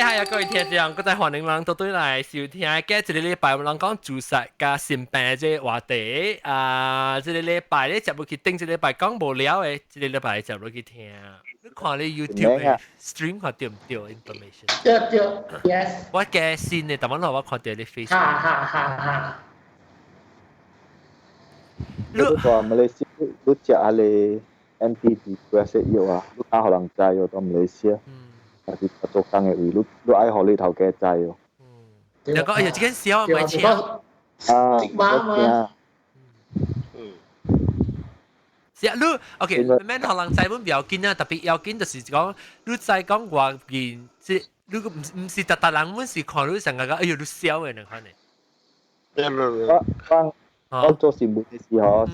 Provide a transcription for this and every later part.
係啊，各位聽眾，閣再歡迎人倒轉來收聽。今一個禮拜，阮講自殺佮心病這個話題啊，這個禮拜咧接落去頂一個禮拜講無了的，這個禮拜接落去聽。你看你 YouTube 的 stream 看對毋對 information？對對，yes。我加新的，但係我看著你 Facebook。哈哈哈哈。你你話馬來西亞，你食啊個 anti-depressive 藥啊，你敢予人知哦？佇馬來西亞，還是做工的位，你愛予你頭家知哦。你講哎呀，這間小唔係車啊，我驚。是啊，你 OK，免予人知本不要緊啊，特別要緊就是講，你知講外面，這你毋是逐逐人，阮是看你成個講，哎呦，你痟的兩款的。我我我做新聞的時候是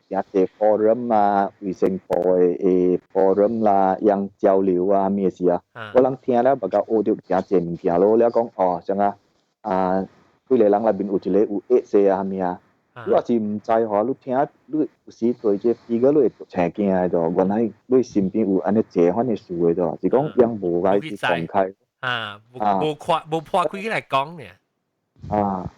誠濟 forum 啊，衛生部的forum 啦，樣交流啊，咩事啊？我人聽了目甲學著誠濟物件咯，了講哦，啥啊啊，幾個人內面有一個有 AIDS 啊，啥物啊？你若是毋知吼，你聽你有時對這 figure 你會青驚的就，原來你身邊有按呢這款的事的就，是講樣無愛去公開。啊，無無看無破開起來講呢。啊，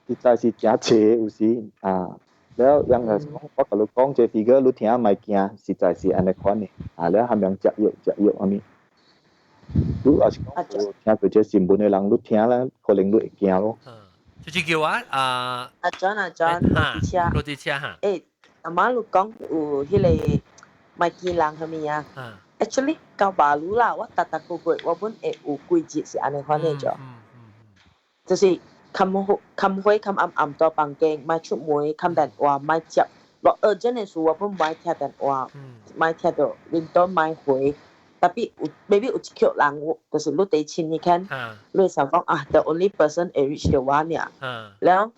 實在是誠濟有時啊，了樣個講，我共你講這 figure，你聽莫驚，實在是按呢款的。啊，了含樣食藥食藥啥物？你若是講無聽過這新聞的人，你聽了可能你會驚咯。就是叫我啊，阿 John 阿 John，落地車，落地車哈。欸，阿媽你講有彼個莫見人啥物啊？Actually，到馬路啦，我逐逐個月我本會有幾日是按呢款的著，就是較好較火較暗暗蹛房間，莫出門，崁電話莫接，若 urgent 的事我本莫聽電話，莫聽著 ringtone 莫回。特別有 maybe 有一群人，就是你第親彼間，你會想講啊，the only person 會 reach 到我爾。了，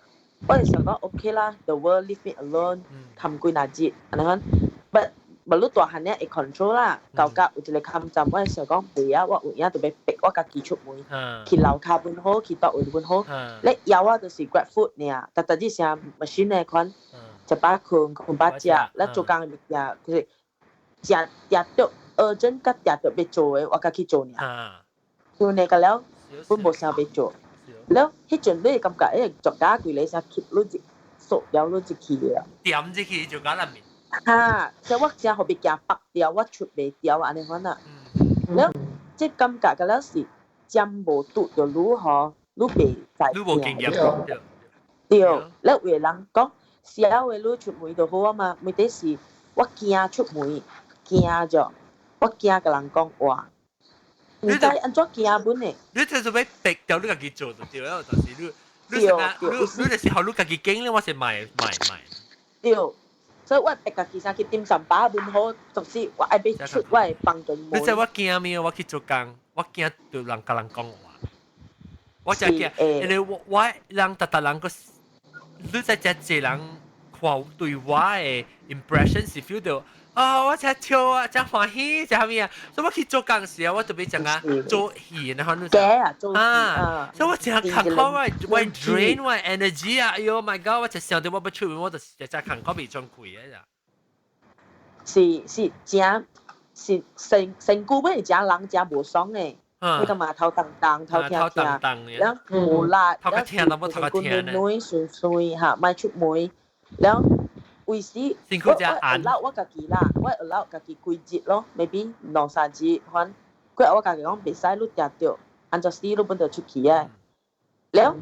我會想講 OK 啦，the world leave me alone，崁幾若日，按呢款，but 無你大漢爾會 control 啦，到甲有一個崁站，我會想講袂啊，我有影就欲逼我家己出門，去樓跤本好，去佗位本好，咧枵我就是 grab food 爾，逐逐日成 machine 的款，食飽睏，睏飽食，咧做工的物件，就是食食著 urgent 佮定著欲做的，我才去做爾。做呢個了，本無啥欲做。了，彼陣你會感覺，欸，作家規個啥吸你一塑料你一去啊。點入去就甲內面。哈，所以我誠予物件縛掉，我出袂掉按呢款啊。了，這感覺個了是針無拄著你吼，你袂知。你無經驗。對，了有的人講，痟的你出門就好啊嘛，問題是我驚出門，驚著。我驚共人講話，毋知按怎驚本的。你就是欲逼著你家己做就對了，就是你你你你就是予你家己驚咧，我是莫莫莫。對，所以我逼家己先去點三把門好，就是我愛欲出我的房間門。你知我驚咩？我去做工，我驚對人共人講話。我真驚，因為我人逐逐人個，你知誠濟人看對我的 impression 是 feel 到。啊！我誠笑啊，誠歡喜，誠啥物啊？所以我去做工時啊，我特別講啊，做戲，然後你假啊，做戲啊，所以我誠艱苦，我 drain 我 energy 啊！哎喲，my God！我一想到我欲出門，我就誠艱苦袂轉開的啦。是是誠是身身軀本是誠人誠無爽的，你感覺頭重重，頭疼疼，了無力，頭較疼都無頭較疼呢。軟酸酸哈，莫出門，了。有時我我 allow 我家己啦，我 allow 家己幾日咯，maybe 兩三日，反過後我家己講袂使，你定著，按怎死你本就出去啊。了，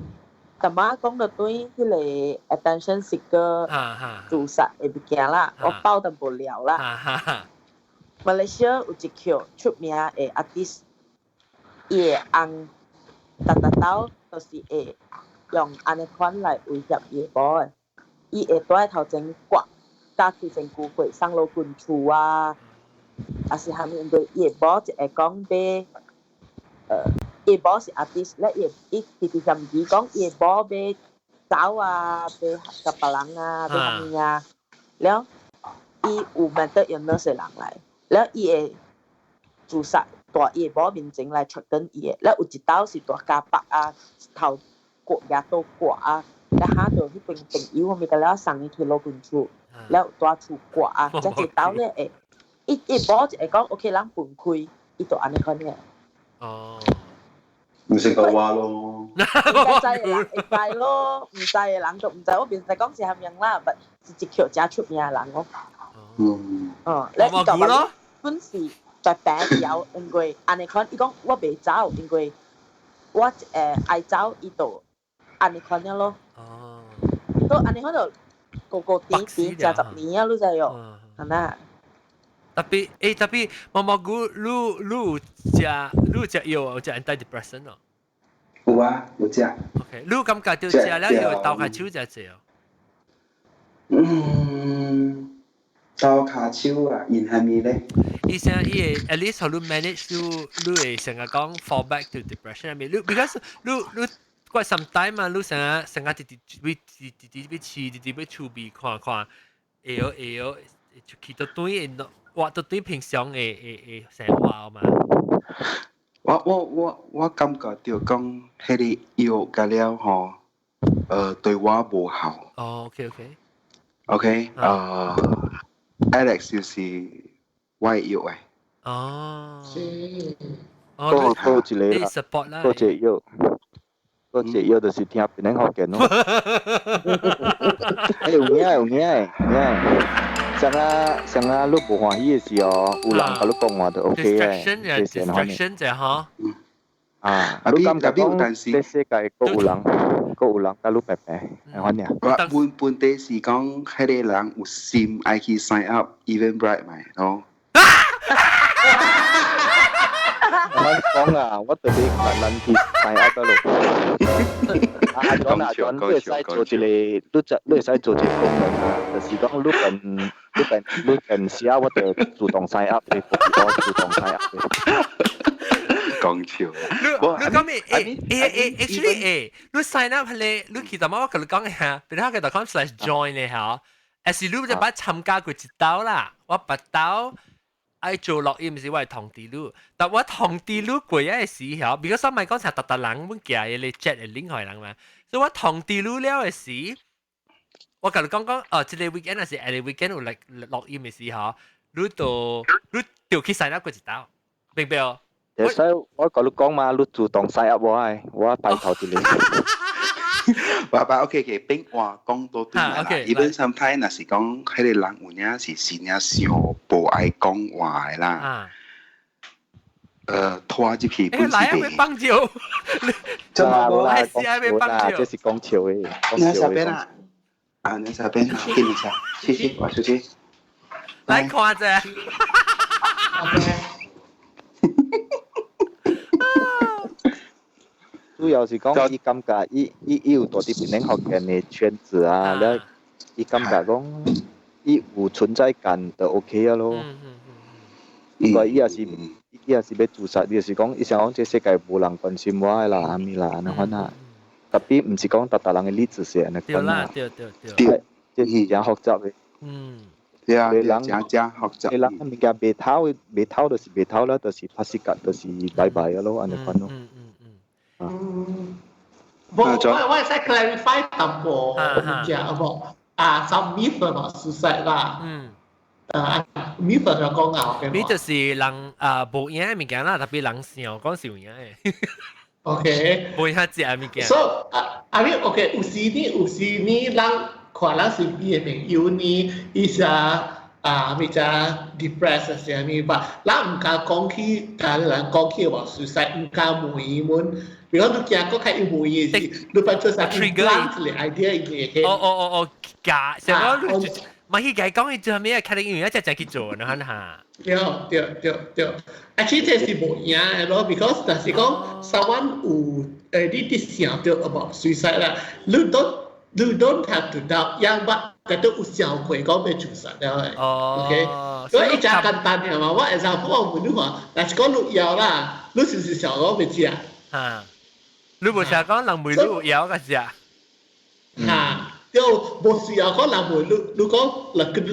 淡仔講到對彼個 attention seeker 自殺的物件啦，我爆淡薄料啦。馬來西亞有一個出名的 artist，伊的翁逐逐晝都是會用按呢款來威脅伊的某的。伊會蹛佇頭前割，咬開身軀血送落近厝啊，抑是啥物？因為伊的某就會講欲，伊的某是 artist，咧伊伊直直嫌伊講伊的某欲走啊，欲共別人啊，欲啥物啊，了伊有 mental illness 的人來，了伊會自殺，蹛伊的某面前來 threaten 伊的，了有一道是蹛加北啊，頭割額刀割啊。了哈就彼邊朋友啥物個了送伊去老君厝，了蹛厝割啊，才一道咧會，伊伊某就會講 OK，咱分開，伊就按呢款的。哦，唔識個話咯。應該知嘅人會知咯，唔知嘅人就唔知。我平時講是咁樣啦，但是一橋真出名嘅人咯。嗯，你講咯。本是在病了，因為按呢款，伊講我袂走，因為我愛走，伊就按呢款了咯。哦。都按呢款就個個點點成10年啊，你知喲，係咪？特別毛毛菇，你有食藥有食 antidepressant 哦？有啊，有食。 OK，你感覺到食了藥鬥跤手食濟哦？嗯，鬥跤手啊，因係咪咧？醫生伊會 at least 予你 manage 你會成日講 fall back to depression 係咪？你 because 你 quite some time 啊，你成日成日直直欲直直直欲試，直直欲厝邊看看，會曉會曉就去到對活到對平常的的的生活嘛。我感覺到講，彼个藥食了吼，對我無效。哦，OK OK。 OK，Alex 就是我的藥誒。哦。是。多多一個啦， support 啦。多一個藥，多一個藥就是聽檳城福建咯。欸，有影有影有影。像啊像啊，你無歡喜的時候，有人共你講話就 OK 嘅。 Distraction 就 distraction 者嗬。啊，你感覺講，這世界閣有人，閣有人共你白白，係款爾。我本問題是講，彼个人有心愛去 sign up Eventbrite 咪，咯。我講啊，我特別難難去 sign up 咯。阿 John 阿 John，你會使做一個，你會使做一個功能啊，就是講你本你本你本寫，我就自動 sign up 的，我自動 sign up 的。講笑。你講咩？欸欸欸，actually 欸，你 sign up 係你，你其實我共你講下，比如講 .com/join 咧嚇，還是你就捌參加過一道啦，我捌道。愛做錄音是我係通知你，但我通知你過嘅時候，比如說咪講成逐逐人阮寄嘅你 chat 嘅 link 予人嘛，所以我通知你了嘅時，我共你講講，哦，這個 weekend 還是下個 weekend 有來錄音嘅時候，你就去 sign up 過一道，明白哦？其實我共你講嘛，你主動 sign up 我係，我拜託一下。爸爸，OK OK，變話講到對啦。Even sometimes 若是講，彼个人有影是真正想無愛講話的啦。拖入去本是來啊，欲放尿。啦啦，講笑啦，這是講笑的。你喺邊啊？啊，你喺邊？見一下，謝謝，我出去。來看者。 OK。主要是講，伊感覺伊有蹛佇檳城福建的圈子啊，了伊感覺講，伊有存在感就 OK 啊咯。因為伊也是欲自殺，伊就是講，伊想講這世界無人關心我的啦，啥物啦，按呢款啊。Tapi 毋是講逐逐人的例子是按呢款啊。對對對對。這是誠複雜的。對啊，人誠誠複雜。人物件袂透，袂透就是袂透啦，就是拍死格，就是拜拜啊咯，按呢款咯。嗯，我會使 clarify 淡薄物件好無？啊，some myth about suicide 啦。啊，myth 就講啊，myth 就是人啊無影的物件啦，特別人想講是有影的。 無影食的物件。 So 啊，I mean OK，有時呢，人看人身邊的朋友呢，伊是啊，咪只 depressed 啥物吧，咱毋敢講起，共人講起話 suicide，毋敢問伊們。如果你驚閣較有問伊是，你變做啥 trigger 一個 idea 伊會哦哦哦哦，假，成個你咪去解講伊最後尾確定因為一隻隻去做，你看下。對對對對，actually 這是無影的咯，because 若是講 someone 有你佇想著 about suicide 啦，你 don't have to doubt，樣捌覺得有想過講欲自殺了的。OK，所以伊誠簡單的嘛，我 example 我問你看，若是講你枵啦，你是毋是想講欲食？嚇，你無想講人問你有枵個食？嚇，對，無需要講人問你，你講，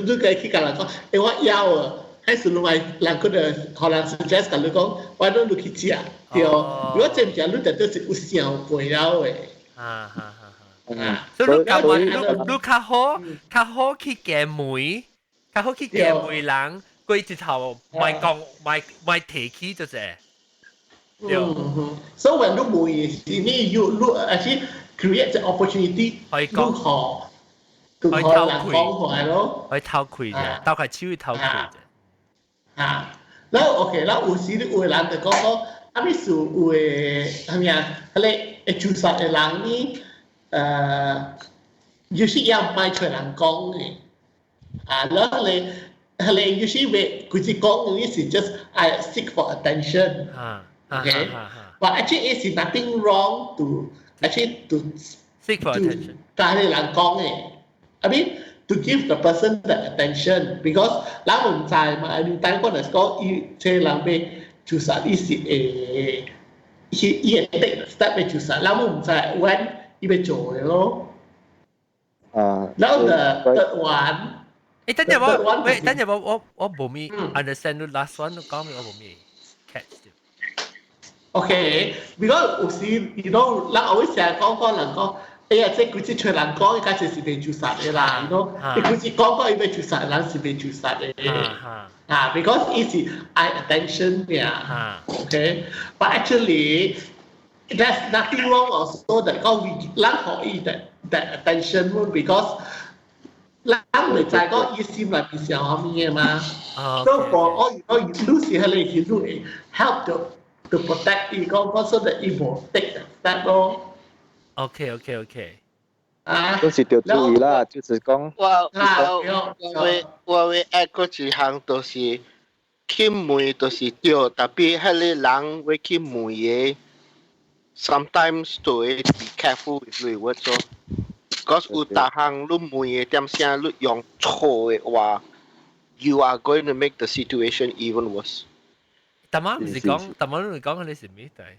你該去共人講，欸我枵啊，還是你咪人佢就予人 suggest 共你講，why don't 你去食？對，如果真正你絕對是有想過了的。哈哈哈！啊，所以你感覺你較好去見媒，較好去見媒人，過一頭莫講莫莫提起就是。對。 So when 你問是你 you 你 actually create the opportunity，可以講，可以偷窺講話咯，可以偷窺啫，鬥開手去偷窺啫。啊，然後 OK，然後有時你有人就講講，啊，咪是有的係咪啊？彼个會自殺的人呢？有時也毋愛揣人講的，啊，然後咧，彼个有時會規只講的是 just I seek for attention，OK，but actually it's nothing wrong to actually to seek for attention，共彼个人講的，I mean to give the person the attention because 人毋知嘛，你等講來講，伊這人欲自殺，伊是會，伊會 take the step 欲自殺，人毋知 when 伊欲做的咯。啊，然後 the third one，誒，等陣我，喂，等陣我無咪 understand 你 last one 講咩，我無咪 catch 住。 OK，because 有時 you know，人 always 成日講講人講，哎呀，這規隻揣人講，伊敢是袂自殺的啦，you know，伊規隻講講伊欲自殺，人是袂自殺的。啊，because 伊是愛 attention 呀。OK，but actually there's nothing wrong also that 講 we 咱予伊 that attention because 咱袂知講伊心內面想啥物的嘛。So for all you know，你是彼个去會 help to protect 伊講講 so that 伊無 take that step 咯。 OK。啊，都是著注意啦，就是講。我會 add 過一項，就是去問就是對，特別彼個人會去問的，sometimes 都會 be careful with 你 words 咯。Because 有逐項你問的點聲，你用錯的話，you are going to make the situation even worse。大媽毋是講，大媽你講你是咩對？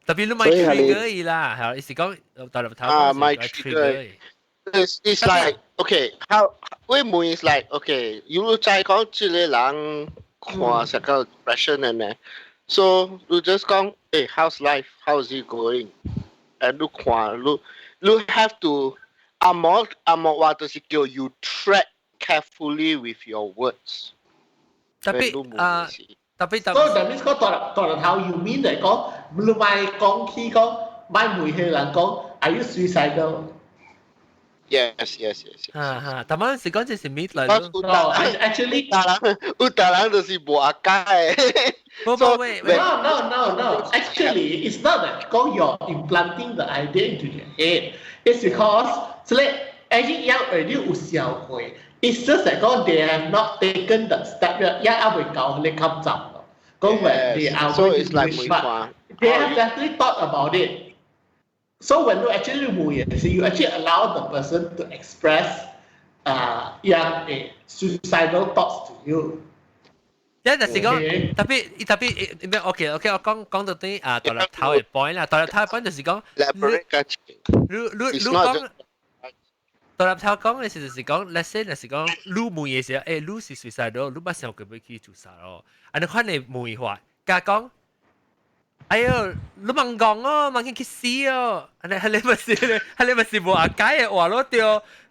特別你莫 trigger 伊啦，係伊是講大粒頭啊，莫 trigger。It's like okay, how 我問 is like okay，如果再講這個人看成個 depression 的呢，so 你 just 講，誒，how's life? How's it going? 誒，你看，你 have to 紅毛紅毛話就是叫 you tread carefully with your words。特別啊，特別特所以 that means 講大大頭 you mean 嚟講，你莫講起講，莫問彼個人講，are you suicidal？ Yes. 哈哈，但係是講這是咩嚟咯？No, actually，大人有大人就是無阿解的。不不喂 No. Actually, it's not that 講 you're implanting the idea into their head. It's because 這個 actually 有 already 有想過。It's just that 講 they have not taken the step 也還未到彼個坎站咯。講 when they are So it's like but they have definitely thought about it. So when you actually 問的是 you actually allow the person to express 樣的 suicidal thoughts to you。一就是講特別特別咩？OK，我講講到啲啊，獨立頭嘅 point 啦，獨立頭嘅 point 就是講，你講獨立頭講嘅是就是講，let's say 就是講，你問嘅時候，誒，你是 suicidal，你捌想過欲去自殺咯？按呢款的問法，共講。哎喲，你茫戇哦，茫去去死哦！按呢，彼個咪是無阿解的話咯對。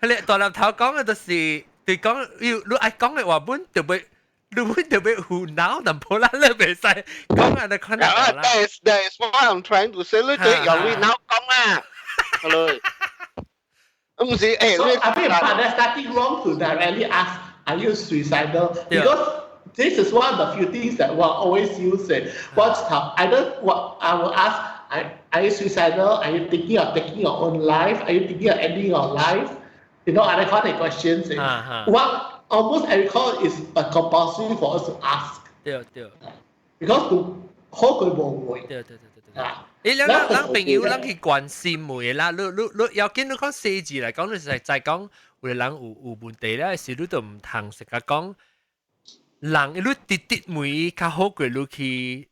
彼個大粒頭講的就是對講，要你愛講的話本就欲，你本就欲胡鬧，但無啦，你袂使講按呢款的話啦。 That is what I'm trying to say。你對用你腦講啦，好。毋是，誒， So I mean, but there's nothing wrong to directly ask, are you suicidal? Because this is one of the few things that we always use. What's either what I will ask, are you suicidal? Are you thinking of taking your own life? Are you thinking of ending your life? Other kind of questions. What almost every call is a compulsory for us to ask. 對對。 Because to 好佢無會。對對對對對。誒，咱咱朋友，咱去關心問啦，你要緊你講細字來講，你是在講有個人有問題咧，是你都毋通成日講。人你直直問較好過你去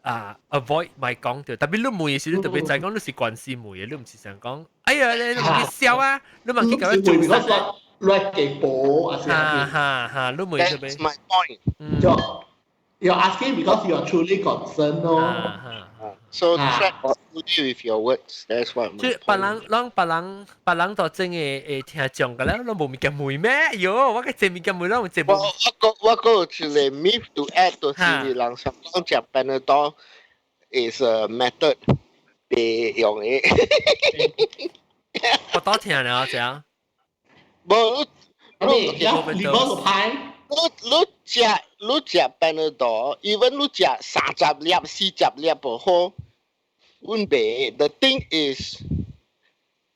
啊 avoid 莫講著，特別你問的時，你特別知講你是關心問的，你毋是想講，哎呀，你莫去笑啊，你莫去共伊做啥？亂給補啊！哈哈哈，你問特別。 That's my point。就， You're asking because you are truly concerned 咯。 So tread carefully with your words. That's what. 即係別人，攏別人，別人就真係會聽講㗎啦，攏無物件問咩？喲，我個這物件問攏有這我我個有一個 myth to add 就是人想講食 Panadol is a method 別用的。我多聽了這樣。無，你你無個派。你食 Panadol，even 你食30粒、40粒無好，阮袂。The thing is，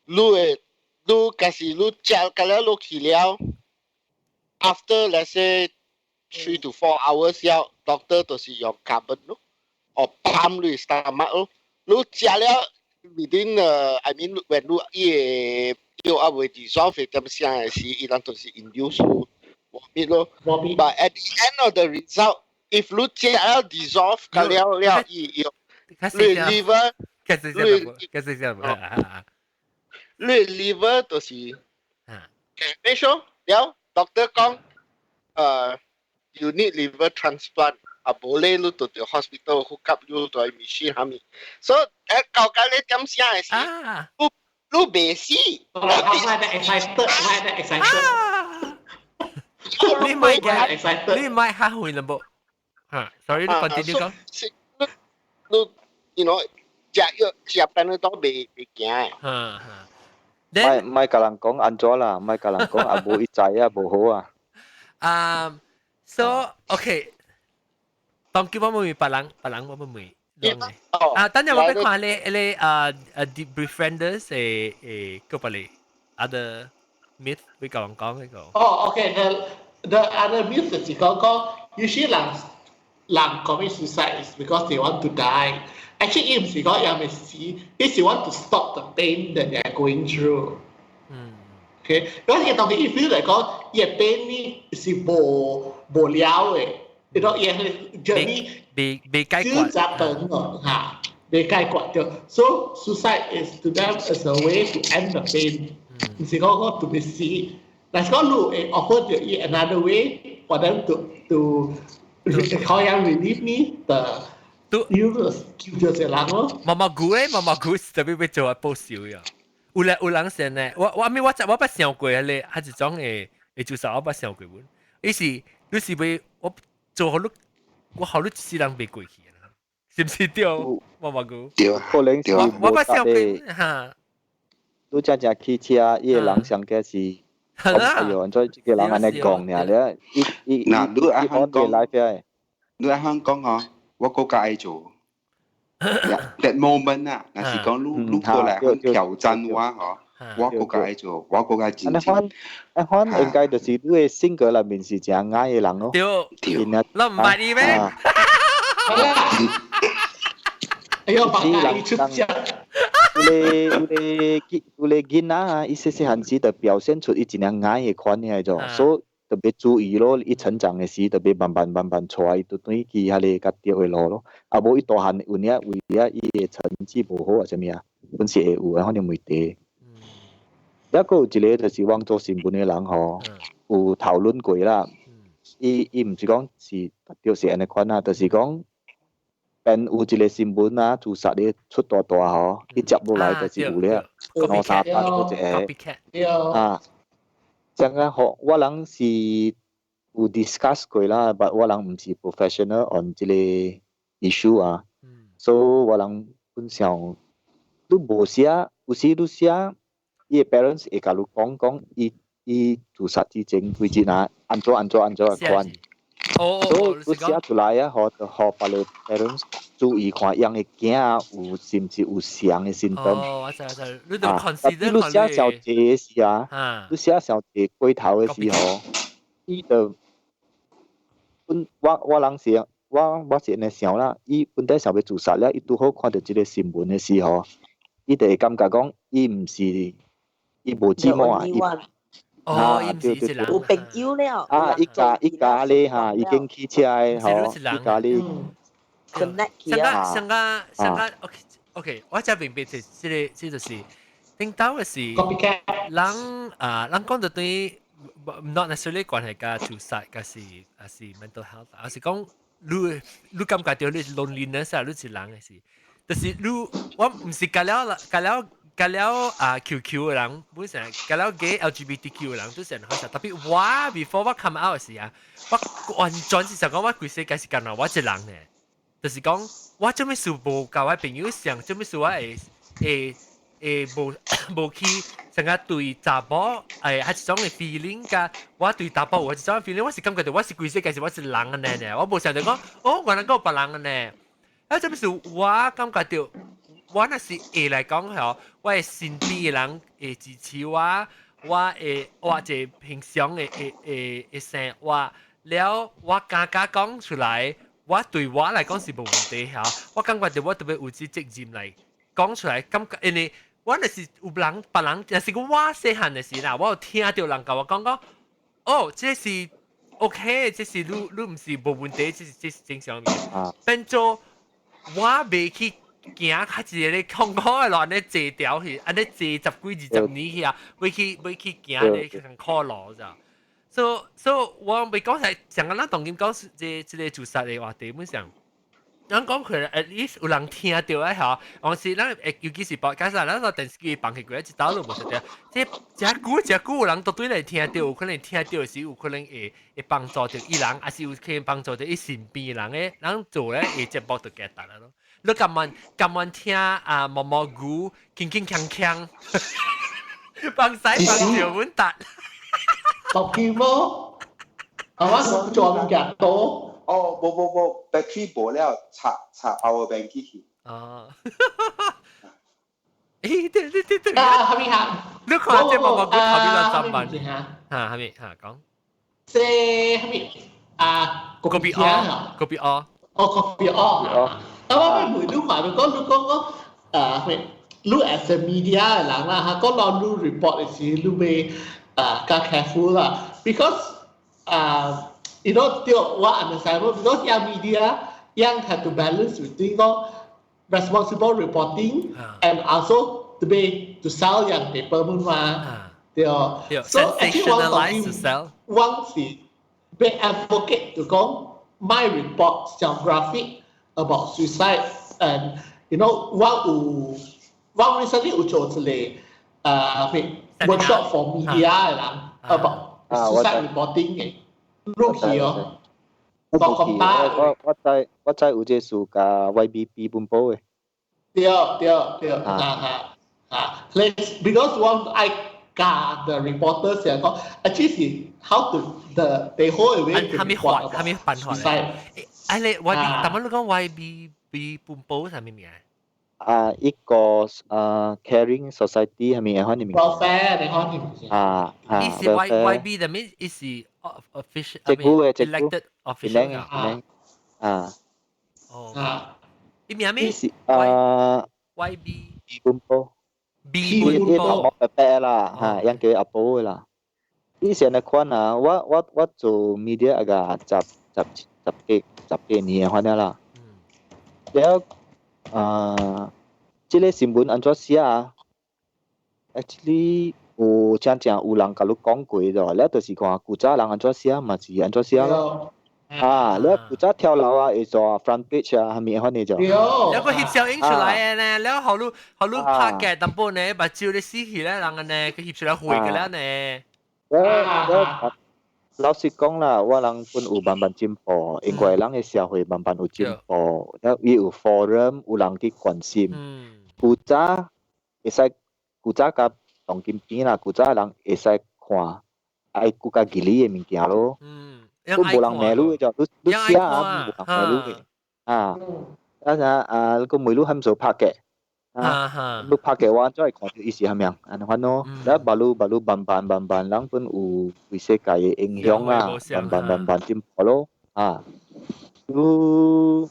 你會你假使你食甲了落去了，after let's say 3 to 4 hours 了，doctor 就是用 carbon 咯，or pump 你 stomach 咯。你食了 within I mean when 你伊個藥還未 dissolve 點聲的時，伊人就是 induce vomit 咯。But at the end of the result, if 你食了 dissolve 甲了了，伊用你 liver，你 liver 就是 damage 咯。了，doctor 講，you need liver transplant。啊，無咧，你就到 hospital hook up 你對 machine 下面。所以到甲你點聲的時，你袂死。我係 excited，我係 excited。你唔係嘅，你唔係嚇會啦噃。嚇，sorry，你 continue 講。你，you know，食藥食 Panadol 袂驚的。嚇嚇。唔係共人講按怎啦，唔係共人講啊無伊知啊無好啊。啊，so OK。當叫我問別人，別人我問。啊，等陣我欲看咧，咧啊啊，The Befrienders 誒個別咧，other myth 會講講呢個。哦，OK，the other myth 就是講講，usually 人人 commit suicide is because they want to die. Actually，伊毋是講欲欲死，伊是 want to stop the pain that they are going through。嗯。OK，嗰時當伊 feel 嚟講，伊嘅 pain 呢是無無了的。你講伊係 journey 未解決，少等咯嚇，未解決掉。So suicide is to them as a way to end the pain。毋是講講 to 欲死，但是講你會 offer 著伊 another way for them to 可以 relieve 呢 the 都要叫做隻人咯。毛毛菇咧，毛毛菇是特別欲做啊報仇呀。有咧有人先咧，我我咪我我捌想過咧，係一種會自殺我捌想過本。伊是你是欲我做予你，我予你一世人袂過去啊？是毋是對？毛毛菇對，可能是我捌想過哈。你真正騎車，伊個人上個是，哎喲，按怎這個人按呢講爾咧？伊伊嗱，你按講來，你按講嗬，我閣較愛做。That moment 啊，若是講你你過來挑戰我嗬，我閣較愛做，我閣較真正。按款應該就是你的性格內面是誠𠊎的人咯。對，對。你毋捌伊咩？哎呦，把伊出聲。有個囡仔啊，伊細細漢時就表現出伊真正𠊎的款爾種，所以特別注意咯。伊成長的時特別慢慢慢慢帶伊，就轉去彼個較對的路咯。啊，無伊大漢有影為了伊的成績無好啊，啥物啊，本是會有的，反正問題。抑閣有一個就是網做新聞的人吼，有討論過啦。伊毋是講是就是按呢款啊，就是講。變有一個新聞啊，自殺的出大大吼，伊接落來就是有了兩三百個一個啊。這個吼，我人是有 discuss 過啦，但我人毋是 professional on 這個 issue 啊，所以我人本想你無寫，有時你寫，伊的 parents 會共你講講，伊伊自殺之前幾日啊，按怎按怎按怎款。所以你寫出來啊，予予別个 parents 注意看，𪜶的囝啊有是毋是有相的 symptom。哦，我知我知，你就 consider 你寫傷濟的時啊，你寫傷濟過頭的時候，伊就本我我人是我我是按呢想啦，伊本底想欲自殺了，伊拄好看著這個新聞的時候，伊就會感覺講，伊毋是伊無寂寞啊，伊。哦，伊毋是一人。有朋友了。啊，一家一家咧哈，已經起車的吼，一家咧。 connect 上個上個上個，OK OK，我才明白這這個這就是頂頭的是，人啊，人講著對 not necessarily 關係佮自殺，佮是還是 mental health，還是講你感覺著你 loneliness 啊，你是人的是，就是你我毋是佮了佮了佮了啊 QQ 的人，本身佮了 gay LGBTQ 的人都是好像，特別我 before 我 come out 時啊，我完全是想講我規世界是干焦我一人呢，就是講我做咩事無共我朋友想，做咩事我會會會無無去成個對查某誒，係一種的 feeling 佮我對查某有一種 feeling，我是感覺著我是規世界是我是人按呢呢，我無想著講哦，原來閣有別人按呢。啊，這不是我感覺著，我若是會來講吼，我的身邊的人會支持我，我會我一個平常的的的的生活了，我敢敢講出來，我對我來講是無問題吼。我感覺著我特別有這責任來講出來，感覺因為我若是有人別人，若是講我細漢的時啦，我有聽著人共我講講，哦，這是 OK，這是你你毋是無問題，這是正常的。變做我袂去行較一個咧痛苦的路，按呢坐牢去，按呢坐十幾二十年去啊，欲去行咧艱苦路咋。所以我袂講係上個咱當今講這這個自殺的話題，本上。咱講佢 at least 有人聽著的吼，往時咱會尤其是報，假設咱個電視機放起過，一道都無識著。這誠久誠久有人都對來聽著，有可能聽著時有可能會會幫助著伊人，還是有可能幫助著伊身邊人的，人做咧會節目就簡單啦咯。你甘願甘願聽啊毛毛牛輕輕鏘鏘，放屎放尿阮達。讀見冇？係嘛？做物件多。哦，無無無，battery 無了，插插 power bank 去。哦。欸，對對對對。啊，係咪嚇？你看這毛毛菇頭邊兩三萬。嚇，係咪嚇講？這係咪啊？ Kopi O，Kopi O。哦，Kopi O。啊，我咪問你話，你講你講講，啊，咩？你 as a media 的人啦，嚇，講到你 report 的時，你欲啊較 careful 啦，because 啊。 對我 understand because 樣 media 樣 have to balance between 個 responsible reporting and also to be to sell 樣 paper 嘛，對。So actually 我講我是欲 advocate to 講 my report 像 graphic about suicide and 我有我 recently 有做一個咩 workshop for media 的人 about suicide reporting 的。入去哦，我我我知我知有這事佮 YBP 本報的。對對對，啊啊啊！Because 我愛教 the reporters 講，actually 是 how to the whole way 係咪法係咪辦法？哎你 YB，但係你講 YBB 本報係咩名？啊，一個啊 Caring Society 係咪？可能名？ Welfare 你可能啊啊，伊是 YB 的咩？伊是 official 政府的 elected official 啊啊。哦。啊。伊名咩？是啊 YB 本報。 B 本報。我白白啦，嚇，樣叫阿寶的啦。以前的款啊，我我我做 media 啊個十十十幾十幾年的款啦。了啊，這個新聞按怎寫啊？Actually 有真正有人共你講過咗，了就是看古早人按怎寫嘛是按怎寫咯。啊，了古早跳樓啊，會做 front page 啊，啥物款的就。有個翕相影出來的呢，了予你予你拍嘅淡薄呢，目睭咧死去咧，人個呢，佢翕出來血個了呢。我老實講啦，我人本有慢慢進步，因為人的社會慢慢有進步，了伊有 forum，有人去關心。古早會使古早佮當今變啦，古早人會使看愛閣較吉利的物件咯。都無人罵你就你你寫啊，無人罵你的。啊，啊啥啊，個媒你很少拍嘅。啊，你拍嘅話，怎會看著伊是啥物樣？按呢款咯，了慢慢慢慢慢慢慢，人本有對世界的影響啦，慢慢慢慢進步咯。啊，你我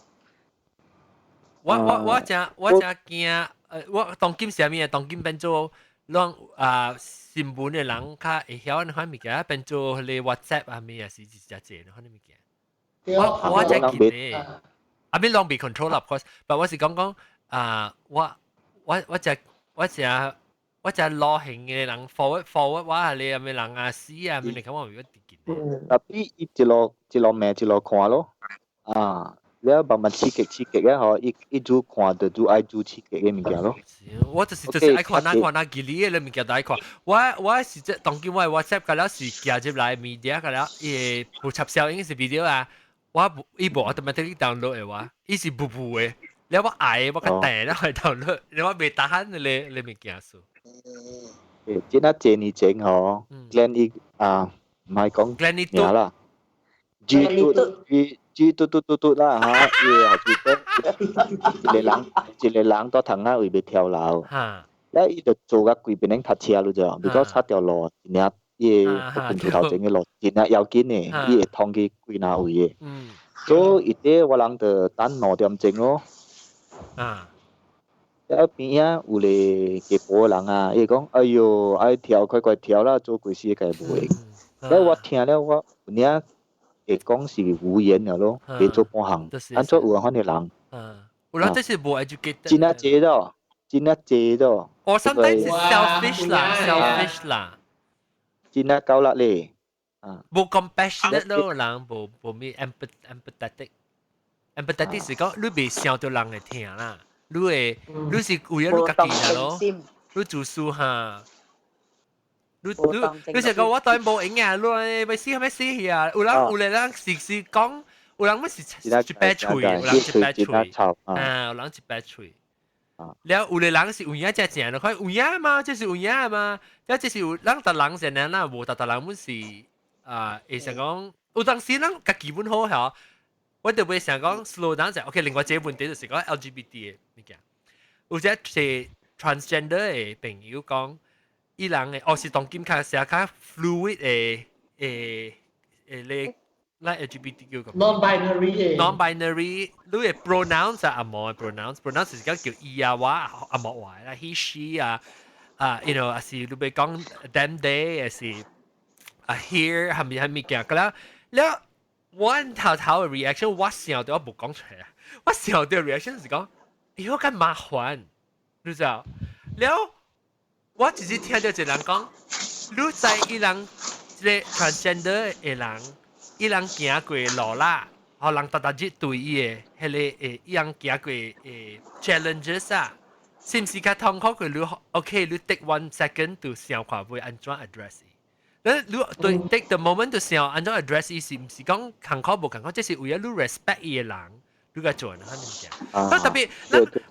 我我誠我誠驚，我當今啥物啊？當今變做攏啊新聞的人較會曉按呢款物件，變做彼個 WhatsApp 啊物啊是是誠濟按呢款物件。我我誠緊的，啊咪攏被 control of course，但我是講講啊我。我我誠我誠我就攞型嘅人 forward forward 我係你係咪人啊死啊？咪你咁我如果跌見。特別伊一路一路罵一路看咯，啊，了慢慢刺激刺激啊！嗬，伊伊煮看就煮愛煮刺激嘅物件咯。我就是愛看那看那吉利嘅物件都愛看。我是這當今我 WhatsApp 個了是寄入來 media 個了，伊會補插效應是 video 啊。我伊無 automatically download 嘅話，伊是步步嘅。了我愛我較訂了去 download，了我未打開你你物件數。誒，這那幾年前嗬，Glenn 伊啊，唔係講 Glenn 啦，G 嘟 G G 嘟嘟嘟嘟啦嚇，伊後邊一個人一個人到窗仔位欲跳樓，了伊就做甲規邊人塞車咯啫，because 塞條路真正伊個近厝頭前嘅路真正要緊嘅，伊會通去幾若位嘅，所以伊佇我人就等2點鐘咯。了邊仔有個家婆人啊，伊講：哎喲，愛跳快快跳啦，做鬼死個袂。了我聽了我有影會講是無言了咯，袂做半項。按怎有款的人？嗯，有人這是無 educated。真啊濟咯，真啊濟咯。 Or sometimes it's selfish 啦，selfish 啦。真啊夠力咧。啊。無 compassionate 咯，人無無咩 empathetic。empathetic 是講你袂想到人會疼啦。你會，你是為咗你家己咯，你自私哈。你你你是講我當然無閒啊，你欲死係欲死去啊？有人有個人是是講，有人欲是一擺喙，有人一擺喙，啊，有人一擺喙。了有個人是有影才正咯，看有影嘛，這是有影嘛，了這是有人逐人是安那，無逐逐人阮是啊，會想講有當時咱家己本好嚇。我特別想講 slow down 就 OK。另外一個問題就是講 LGBT 的物件，有隻是 transgender 的朋友講，伊人的哦是當今較寫較 fluid 的的的咧，咱 LGBTQ 咁。Non-binary Non-binary，你的 pronouns 啊，紅毛的 pronouns，pronouns 是講叫伊啊我紅毛話啦，he she 啊啊，you know，還是你欲講 them they，還是啊 here 係咪係物件，咁了了。我頭頭嘅 reaction，我想到我無講出來，我想到 reaction 是講，哎喲，咁麻煩，你知道？了，我只是聽到一個人講，你知伊人這個 transgender 的人，伊人行過路啦，予人逐逐日對伊的彼個誒，伊人行過誒 challenges 啊，是毋是較痛苦過你？OK，你 take one second to 想看欲按怎 address 伊。你你對 take the moment to 想按怎 address 伊是毋是講艱苦無艱苦？這是為了你 respect 伊的人，你該做哪款物件。特別，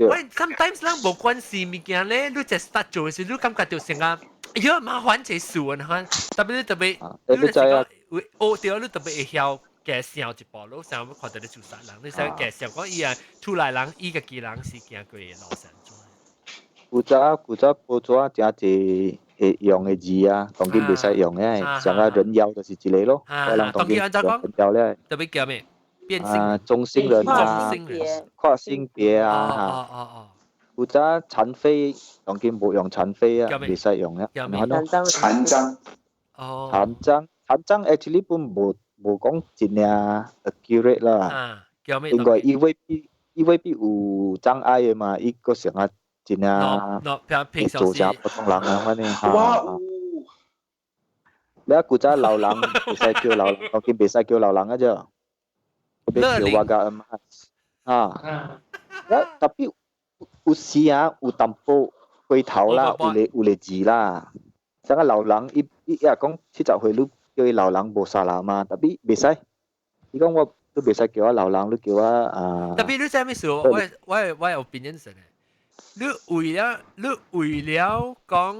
喂，sometimes 咱無關係物件咧，你就 start 做時，你感覺到成個，哎呀麻煩這事啊，款特別特別，你就是講，學著你特別會曉加想一步，你想欲看到你自殺人，你想加想講伊啊，厝內人伊家己人是行過的路線。古早古早報紙誠濟會用的字啊，當今袂使用的，像啊人妖就是一個咯。我人當今用人妖咧。特別叫咩？變性啊，中性人啊，跨性別啊，哦哦哦。古早殘廢，當今無用殘廢啊，袂使用啊。殘障。哦。殘障，殘障 actually 本無無講真正 accurate 啦。啊，叫咩？因為伊未必伊未必有障礙的嘛，伊個成啊。真正做成普通人啊，反正嚇。你古早老人袂使叫老人，當今袂使叫老人啊啫，欲叫warga emas 啊。特別有時啊，有淡薄過頭啦，有個有個字啦。像個老人，伊伊也講70歲，你叫伊老人無 salah 嘛，特別袂使。伊講我都袂使叫我老人，你叫我啊。特別你知咩事？我有 opinion 先。你為了你為了講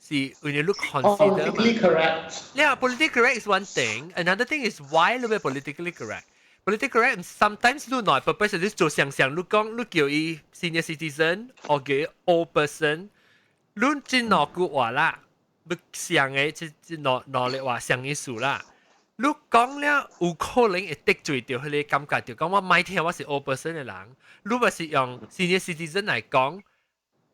是為了你 consider politically correct。 Yeah, politically correct is one thing. Another thing is why 你欲 politically correct. Politically correct sometimes 你內 purpose 你做想想，你講你叫伊 senior citizen 或叫 old person，你這兩句話啦，你想的這這兩兩個話相意思啦。你講了有可能會得罪著彼個感覺，就講我莫聽我是 old person 的人。你若是用 senior citizen 來講，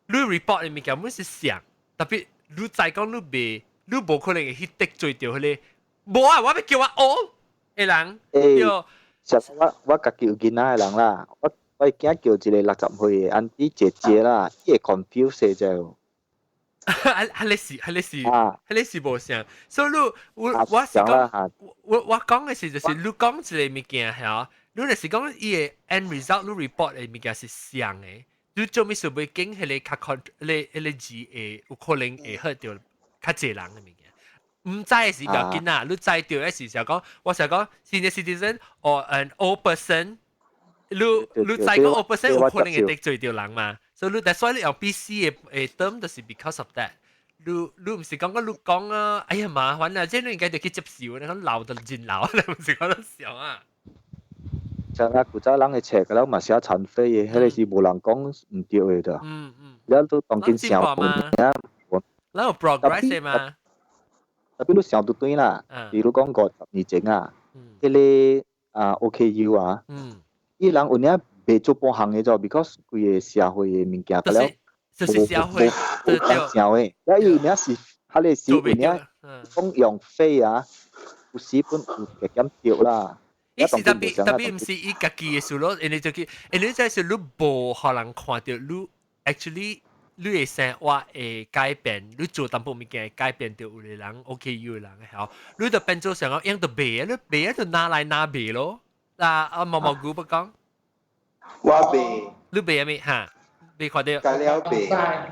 你 report 的物件本是像，特別你再講你袂，你無可能會去得罪著彼個。無啊，我欲叫我 old 的人。欸，實我我家己有囡仔的人啦，我我囝叫一個60歲的 auntie 姐姐啦，伊會 confuse 就。啊啊！你是，你是，你是無像。所以你我是講，我講嘅是就是你講一個物件嚇，你若是講伊個 end result，你 report 嘅物件是像嘅，你做咩事會經彼個較 con，彼個字會有可能會好著較濟人嘅物件。毋知嘅是不要緊啊，你知著嘅是就講，我想講 senior citizen or an old person，你知講 old person 有可能會得罪著人嘛？所以你 that's why 你用 PC 嘅 term 就是 because of that。你毋是講講你講啊，哎呀麻煩啊，這你應該就去接受，你講老就真老，你毋是講得笑啊？像啊，古早人會冊個了嘛寫殘廢嘅，彼個是無人講毋對嘅咋。了都當今想嘛，咱有 progress 嘛？特別你想到對啦，比如講50年前啊，彼個啊 OKU 啊，伊人有影袂做半項嘅咗，because 規個社會嘅物件，了就是社會對對社會，了伊有影是，彼個是有影講用廢啊，有時本有加減對啦。伊是特別特別毋是伊家己嘅事咯，因為就去，因為這是你無予人看著你 actually 你嘅生活會改變，你做淡薄物件會改變著有個人 OKU 嘅人曉，你就變做想講用就賣，你賣就拿來拿賣咯。嗱，阿毛毛菇不講，我賣，你賣咩嚇？你看著。加了賣。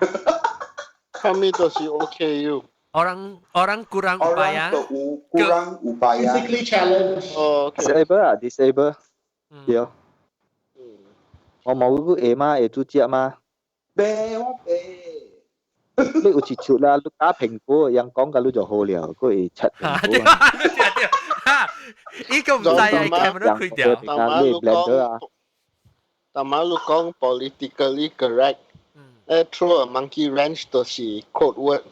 他們都是 OKU。 Orang orang kurang upaya. Orang kurang upaya. Physically challenged. Oh, disable 啊，disable。對。我冇個會嗎？會煮食嗎？袂，我袂。你有一出啦，你打蘋果，人講甲你就好了，佢會切蘋果。對對，哈！伊個毋知啊，camera 開掉。你 blender 啊？但馬你講 politically correct，throw a monkey wrench 就是 code word。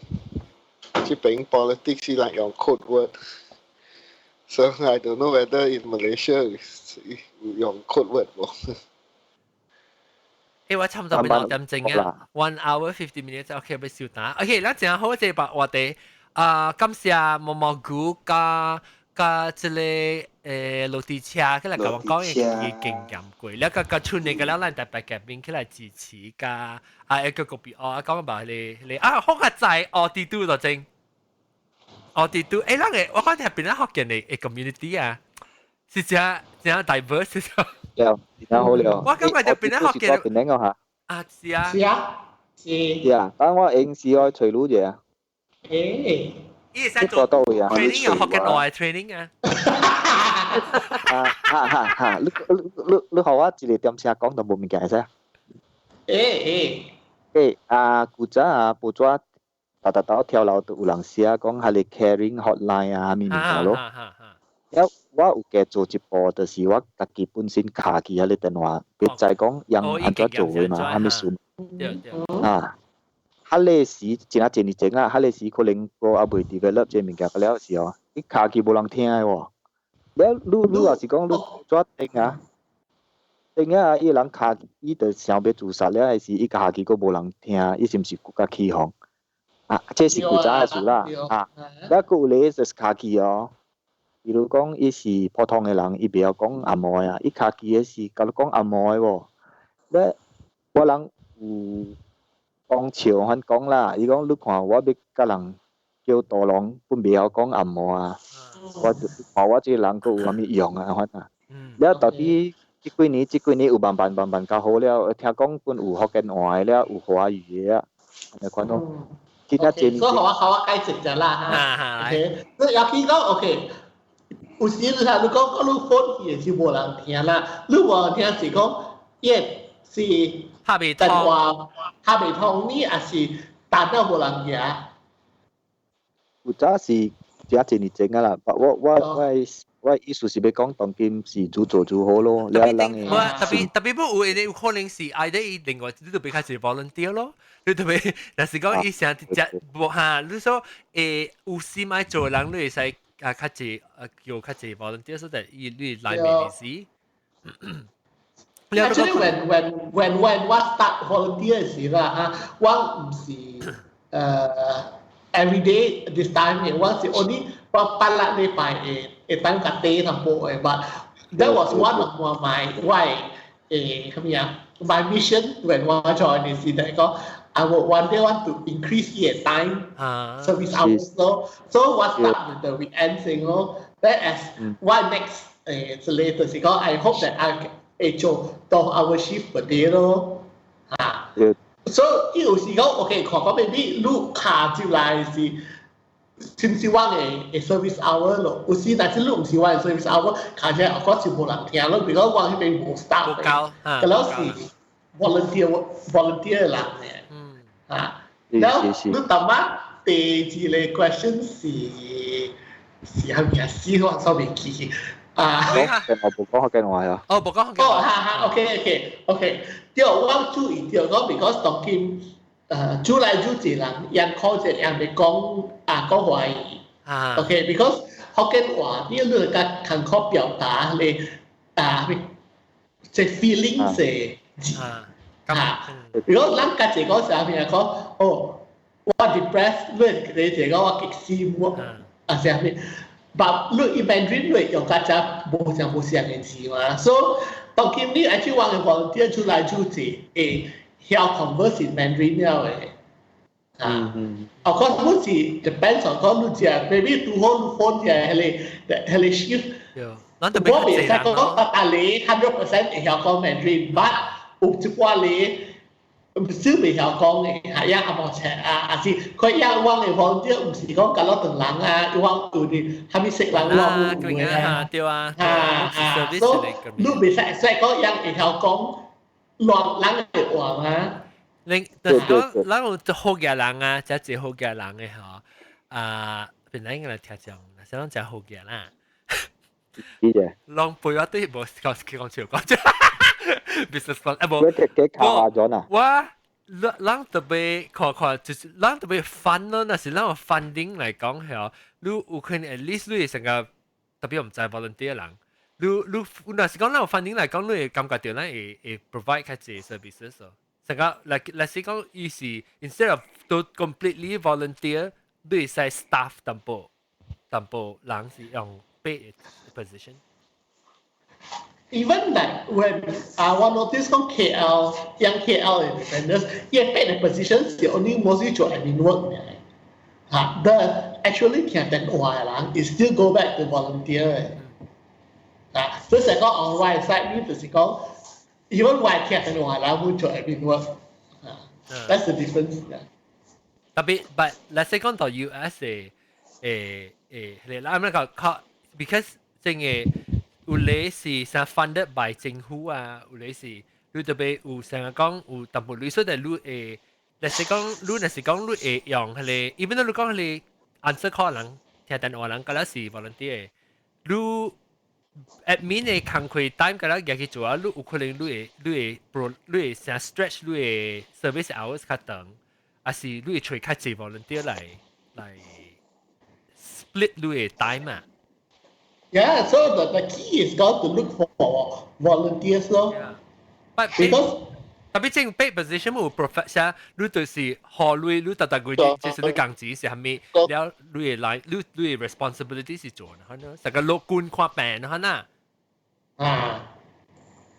這邊 politics 是來用 code word。So I don't know whether in Malaysia is 用 code word 無。我差唔多2點鐘啊，1 hour 50 minutes，OK，欲收檔。OK，咱正好這個話題，啊，感謝毛毛菇佮佮這个落地車起來共我講伊嘅經驗過，了佮佮出嚟個了，咱特別嘉賓起來支持，佮啊一個個別哦，講吧，你你啊，好較在哦，地都就真，哦地都，咱個我看聽邊個福建的 community 啊，是真真 diverse 是了，真好了。我感覺就邊個福建邊個嚇？啊，是啊，是啊，是。是啊，等我應試愛隨擼者。伊會使做 training 啊，福建話 training 啊。啊哈哈哈！你你予我一個點聲講就無物件會使。啊，古早啊，報紙逐逐兜跳樓都有人寫講彼个 caring hotline 啊，啥物物件咯。了我有加做一步，就是我家己本身敲去彼个電話，別知講用按怎做的嘛，啥物事。對對。啊，彼个時真啊真年前啊，彼个時可能我猶未 develop 這物件了時候，你敲去無人聽的喎。了你你若是講你怎定啊？定啊！伊人敲，伊就想欲自殺了，還是伊敲去閣無人聽，伊是毋是閣較起哄？啊，這是古早的事啦。啊，了閣有個就是敲去哦。比如講，伊是普通的人，伊袂曉講紅毛啊，伊敲去的是共你講紅毛的喎。了，我人有講笑番講啦，伊講你看我欲共人叫導龍，本袂曉講紅毛啊。我看我這個人閣有啥物用啊？反啊。了到底這幾年，這幾年有慢慢慢慢較好了，聽講本有福建話的了，有華語的啊，按呢款咯。所以予我解釋者啦嚇。OK，你尤其講 OK。有時你睇你講講你 phone 去是無人聽啦，你無人聽是講，伊是電話敲袂通，你抑是打到無人聽。有早是真濟年前啊啦，我意思是欲講，當今是愈做愈好咯。了人的特別特別不有有可能是愛的另外你就別開始 volunteer 咯，你特別若是講伊成只無哈，你說有心愛做人，你會使啊較濟啊叫較濟 volunteer，所以伊你來面試。 Actually, when 我 start volunteer 時啦，嚇，我毋是every day this time 嘅，我是 only 我八禮拜會會當較短淡薄嘅，but that was one of my 我誒咩啊？My mission when 我 join 是嚟講，I would one day want to increase 伊 time service hours 咯。So 我 start with the weekend 先咯。Then as 我 next 誒之類就是講，I hope that I 會做 12 hour shift per day 咯。嚇。所以有時講，OK，看講 maybe 你卡入來是，是毋是我的 service hour 咯？有時但是你毋是我的 service hour，卡起來我就無人聽咯，比如講我彼邊無 staff 嘅，嗰老是 volunteer 的人嘅。啊，然後你淡仔第二個 question 是啥物啊？死我煞袂記啊！我無講福建話啊。哦，無講福建話。哦，哈哈，OK，對，我注意到講，because 當今愈來愈濟人，用口一樣欲講啊講華語。OK，because 福建話你較艱苦表達你啊，這 feeling 是字啊。如果咱家己講啥物啊講，哦，我 depressed，你你講我激心我啊啥物，but 你 Mandarin 你用較濟無像無相的字嘛，所以當今你愛去我的 volunteer 出來愈濟會曉 converse in Mandarin 了的。啊，of course 你是 depends on 講你食，maybe 拄好你 phone 食彼個 shift。我袂使講逐逐個 100% 會曉講 Mandarin，but 有一寡個少袂曉講的，係啊，阿無冊啊，還是佢樣我的 volunteer 毋是講甲落唐人啊，我有啲啥物識人我有的啊，對啊，啊啊，所以你袂使使講樣會曉講亂人的話嘛。你就是講，咱有好嘅人啊，這濟好嘅人的吼，啊，本來應該來聽講，若是攏誠好嘅啦。是嘅。攏陪我對無講講笑講笑，business plan 啊無。幾卡咗啊？我咱特別看看，就是咱特別 fund 咯，若是咱有 funding 來講吼，你有可能 at least 你會成個特別毋知 volunteer 人，你若是講咱有 funding 來講，你會感覺著咱會 provide 較濟 services 咯。成個來是講，伊是 instead of 都 completely volunteer，你會使 staff 淡薄淡薄人是用 paid position。 Even like when 我 notice 講 KL 像 KL 的 defenders，伊 paid position 是 only mostly 做 admin work 嘅。嚇，the actually 聽電話的人 is still go back to volunteer 嘅。啊，所以講 on 我 side 呢就是講，even 我聽電話的人會做 admin work。啊，that's the difference。特別，but let's say 講到 US 的誒誒，你啱啱講，because 正嘅。有咧是啥 funded by 政府啊，有咧是你特別有成日講有淡薄鐳，所以你會，若是講你若是講你會用彼個，even though 你講彼個 answer call 人聽電話人，敢若是 volunteer，你 admin 的工課 time 敢若舉去做啊，你有可能你會 pro 你會成 stretch 你的 service hours 較長，還是你會揣較濟 volunteer 來 split 你的 time 啊？ Yeah, so the key is got to look for volunteers 咯。 But because 特別正 paid position 有 professor，你就是學類，你逐逐個月就是你工資是啥物，了你會來，你的 responsibility 是做呢，成個樂觀看病呢，呐。啊。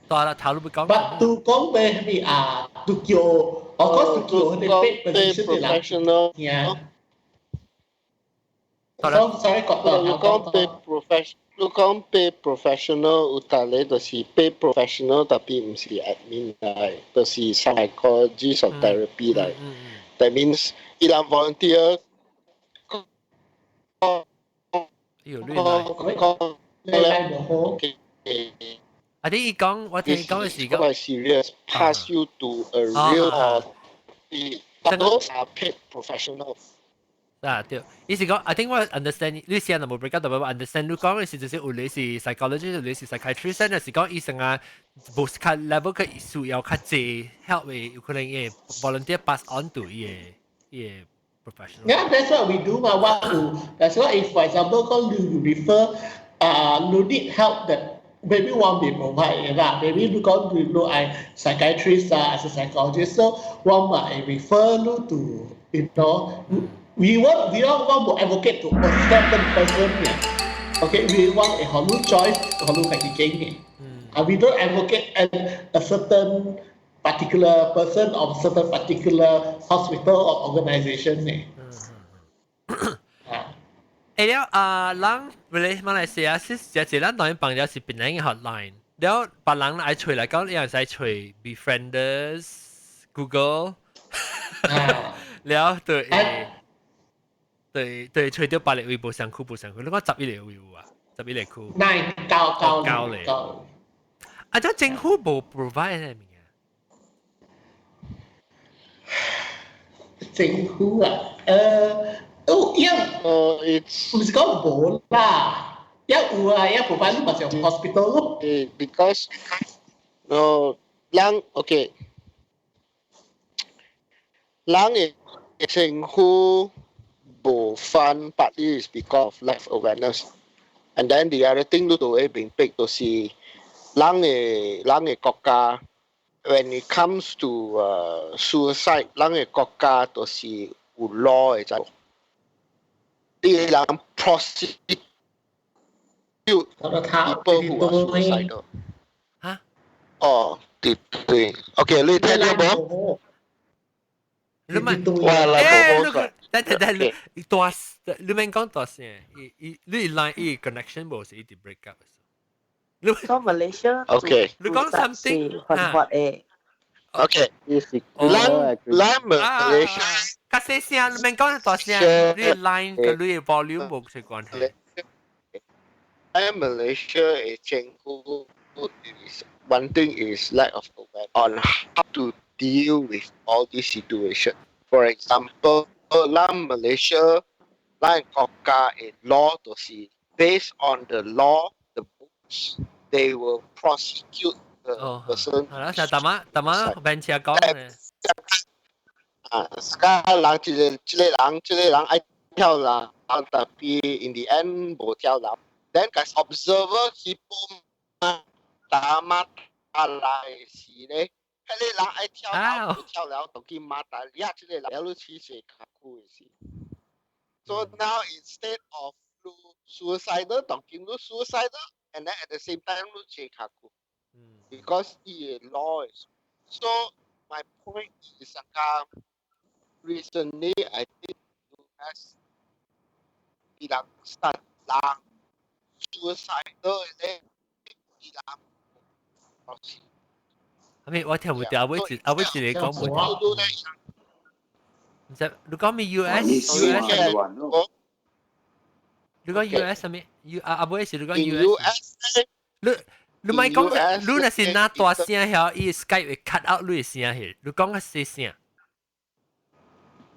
大啦，頭路不講。 But 都講咩咩啊？都叫，我講都叫佢哋 paid position 的人。Yeah. Sorry，你講 paid professional，你講 paid professional 有逐個就是 paid professional，特別毋是 admin 來，就是 psychologist or therapy 來。That means 伊人 volunteer 講講啊！你伊講，我聽講嘅是講。 Quite serious, pass you to a real or those are paid professionals. 啊對，伊是講，I think 我 understand，你先若無 break up，我 understand 你講嘅是就是有你是 psychologist，有你是 psychiatrist，若是講醫生啊，無較 level 較需要較濟 help 嘅，有可能會 volunteer pass on to 伊個 professional。 Yeah, that's what we do 嘛。我有，that's why if for example 講你 refer 啊，你 need help that maybe 我未 provide 啦，maybe 你講你愛 psychiatrist 啊，還是 psychologist，so 我嘛會 refer 你 to we don't want to advocate to a certain person 嘅。Okay, we want 會予你 choice，予你家己揀嘅。We don't advocate a certain particular person or certain particular hospital or organisation 呢。誒了啊，人為馬來西亞是這這咱當然幫了是檳城嘅 hotline，了別人愛揣來講，你會使揣 Befrienders、Google，了對對對，揣到別個位無相區無相區，你講11個位有啊？11個區。 Nine 九九九咧。啊，這政府無 provide 咩物件？政府啊，哦，一it's 唔是講無啦，一有啊，一 provide 你咪就 hospital 咯。 Because no 人 OK，人嘅政府無 fund partly is because of lack of awareness。And then the other thing 你都會明白，就是人嘅國家，when it comes to suicide，人嘅國家就是有 law 嘅就，啲人 prosecute people who are suicidal。嚇？哦，對對，OK，你聽到無？你問，我來誒，你等等等，你大，你免講大聲，伊伊你 line 伊 connection 無是一直 break up。你講 Malaysia？ OK，你講 something 犯法嘅。 OK，咱咱 Malaysia 較細聲，你免講大聲，你 line 跟你 volume 無啥關係。喺 Malaysia 嘅政府 is one thing is lack of awareness on how to deal with all these situation. For example, 咱 Malaysia 咱國家嘅 law 就是 based on the law, the books, they will prosecute the person. 係啦，就大媽大媽邊車講嘅。啊，而家人這個這個人這個人愛跳樓，tapi in the end 無跳樓。Then 個 observer 去報打馬打來時咧，彼個人愛跳樓，無跳樓，就去馬打掠這個人，了你起勢較久的事。So now instead of suicidal，當今你 suicidal，and then at the same time 你坐較久。Because 伊的 law is so my point is recently I think US 伊人 start 人 suicidal 咧，伊人係咪我聽唔到？阿偉一阿偉一個講唔到。唔知你講咩 US US？你講 US 係咪？U 阿阿偉是你講 US？你你咪講，你若是拿大聲曉，伊 Skype 會 cut out 你的聲去。你講較細聲。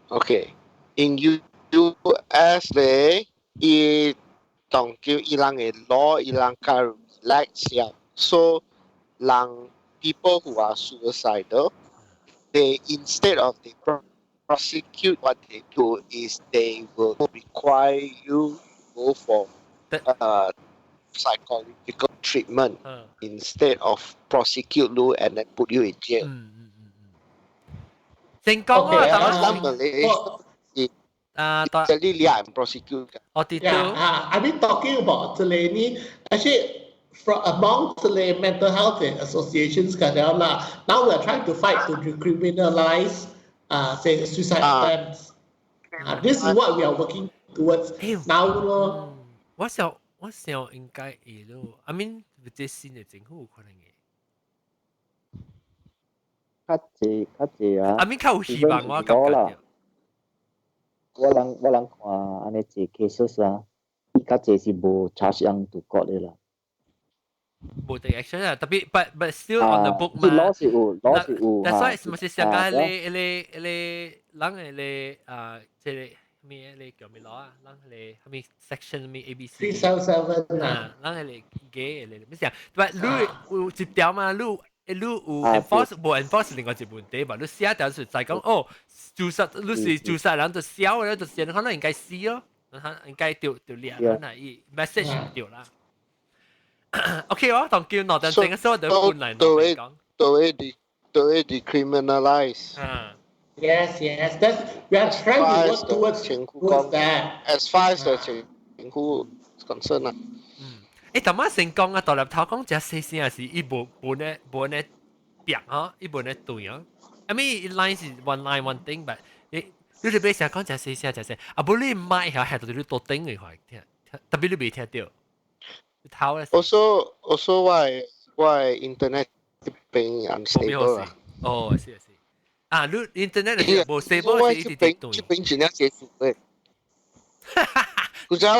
Okay，in US 咧，伊當叫伊人的 law，伊人較 relax 了，so 人 people who are suicidal, they instead of they prosecute, what they do is they will require you go for psychological treatment instead of prosecute you and then put you in jail. 成功啊！當然，啊，這裡兩 prosecute 我哋 Yeah, I've been talking about 這裡呢，actually from among the mental health associations 啦，now we are trying to fight to decriminalize say suicide attempts. This is what we are working towards now 咯。我想我想應該會咯，I mean 這新的政府有可能會。較濟較濟啊！ I mean 較有希望我感覺。我人看按呢濟 cases 啊，伊較濟是無 charge 人 to court 的啦。無得 action 啊，tapi but still on the book 嘛。law 是有，law 是有。 That's why 咪是上個你你你人的你啊，這個咩你叫咩 law 啊？人個咩 section 咩 A B C。 377啊。人個 gay 你咩事啊？但你有一條嘛？你你有 enforce 無 enforce 另外一個問題吧？你寫條是在講哦，自殺你是自殺人就寫咧，就寫可能應該死咯，應該就就掠啦，伊 message 對啦。OK，我當叫諾頓整個所有本來都會都會 decriminalize。 Yes, that's we are trying to work towards that. As far as the 政府 concern 啊。嗯，欸，頭仔先講啊，大粒頭講真細聲是伊無無呢無呢變啊，伊無呢對啊。I mean line 是 one line one thing，but 你你別成講真細聲真細，啊無你麥係係到你多頂嘅話聽，特別你未聽到。頭咧。 Also 我 internet 邊 unstable 啊。哦，是是。啊，你 internet 係無 stable 是一直斷。這邊真正結束嘅。古早。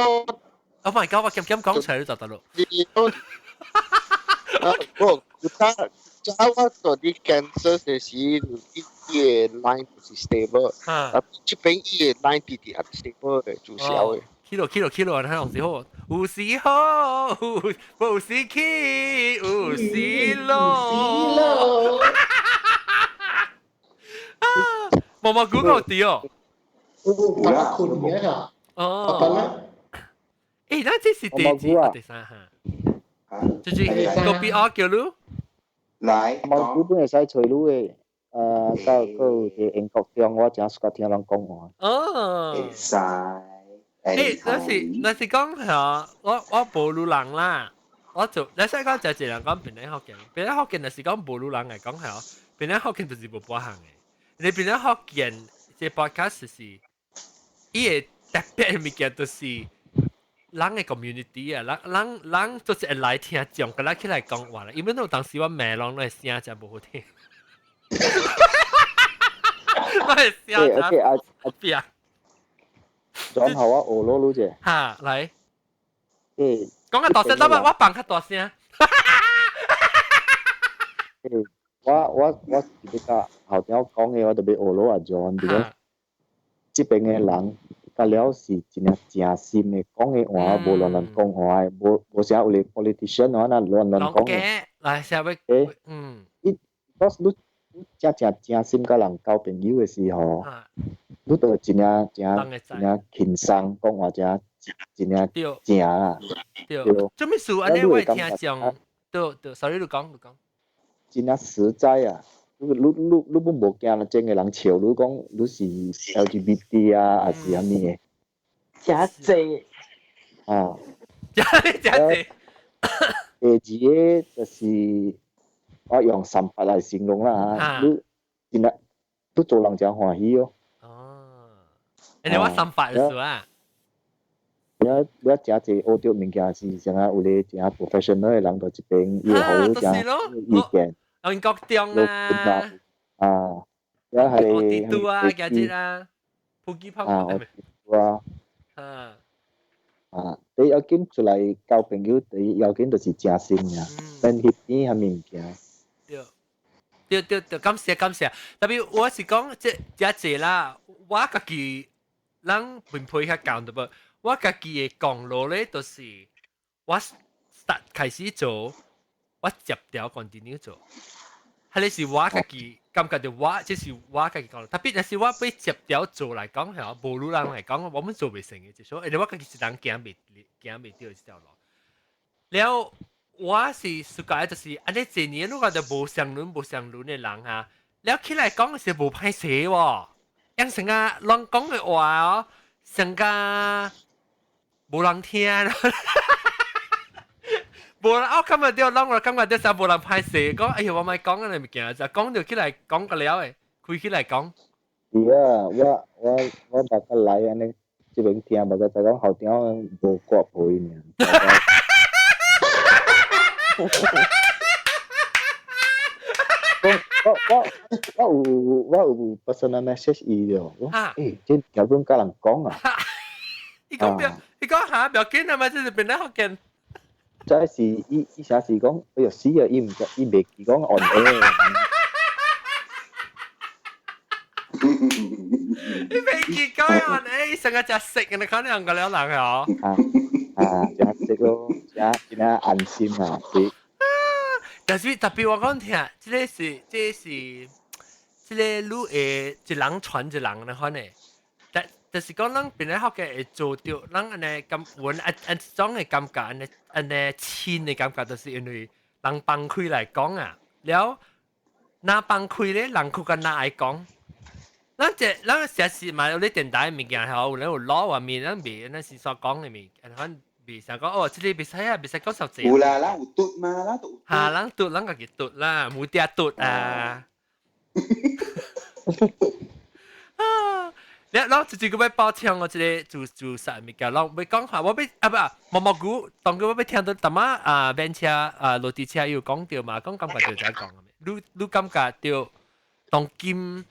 Oh my god！我咁咁講出嚟就得咯。我古早早我做啲 cancer 嘅時，伊個 line 不是 stable，啊，這邊伊個 line 直直 unstable 嘅，注銷嘅。起落起落起落，睇有時好，有時好，有時起，有時落。啊！毛毛估個啲哦。有啦，困嘅嚇。哦。誒，那這是第幾啊？第三哈。就是個比我叫你。來。毛估本會使揣你嘅，到到有個英國中，我真喜歡聽人講話。哦。會使。誒，那是講嚇，我無路人啦，我做，你使講就一人講檳城福建，檳城福建就是講無路人來講嚇，檳城福建就是無半項嘅。你檳城福建這 podcast 是，伊個特別嘅物件就是人嘅 community 啊，人就是會來聽講，佮咱起來講話啦。因為那當時我罵人，那聲真無好聽。我係聲真變。轉頭我學攞攞啫。嚇，來。誒。講較大聲，等我放較大聲。誒，我是比較後邊講嘅，我特別學攞阿 John，比如這邊嘅人，甲了是真正誠心嘅講嘅話，無亂亂講話嘅，無無啥有啲 politician 話那亂亂講嘅。來，下位。誒，伊，當時你真正誠心佮人交朋友嘅時候，你就真正真真正輕鬆，講話真真正正啊。對。做咩事按呢？我會聽講，對對，sorry，你講你講。真正實在啊！你你本無驚真個人笑你講你是 LGBT 啊，還是啥物的？真濟。啊。真真濟。第二個就是我用三法來形容啦嚇，你真係你做人真歡喜哦。哦。你我三法是啊？你你誠濟學著物件是啥啊？有咧誠 professional 的人佇這邊，伊會予你誠意見。英國中啊，啊，也係我地都啊，加啲啦，普吉泡啊，啊，啊，啊，你要緊出來交朋友，第一要緊就是誠心爾，免翕片啥物物件。對，對對對，感謝感謝。特別我是講這這濟啦，我家己人分配較講對無？我家己的講路咧，就是我 start 開始做。我接條 continue 做，係你是我家己感覺到我，這是我家己講。特別是我被接條做來講，係無路人來講，我們做袂成嘅，就說，因為我家己一人行袂到這條路。了，我是暑假就是按呢這年，如果就無相倫無相倫的人哈，了起來講是無歹勢喎，樣成啊，攏講的話哦，成個無人聽。無啦，我感覺到，攏我感覺到啥無人歹勢，講哎呦，我莫講啊，物件就講就起來講個了的，開起來講。是啊，我捌個來按呢，這邊聽，捌個就講校長無割皮爾。我有 personal message 伊著，欸，這條本佮人講啊。伊講不，伊講嚇，不要緊啊嘛，這是變得福建。這是伊啥是講，哎呦死啊！伊毋知，伊袂記講 on air。伊袂記講 on air，伊成個食食，你看兩個了人哦。啊啊，食食咯，食真正安心啊！是。但是特別我講聽，這個是這個你會一人傳一人的款的。就是講，咱本來學嘅會做到，咱按呢感阮按按種的感覺，按呢按呢親的感覺，就是因為人放開來講啊，了若放開咧，人較較若愛講。咱這咱實時嘛有咧電台物件吼，有咧有攞外面，咱袂，咱是所講的物，反正未想講哦，這個袂使啊，袂使講受濟。有啦，咱有嘟嘛，咱都有。嚇，咱嘟，咱家己嘟啦，無嗲嘟啊。啊！你咱直接個欲報聽我這個做做啥物件，咱欲講下，我欲啊不啊，毛毛菇，當佢我欲聽到淡仔啊，邊車啊，落地車有講到嘛，講感覺就在講，你你感覺到當今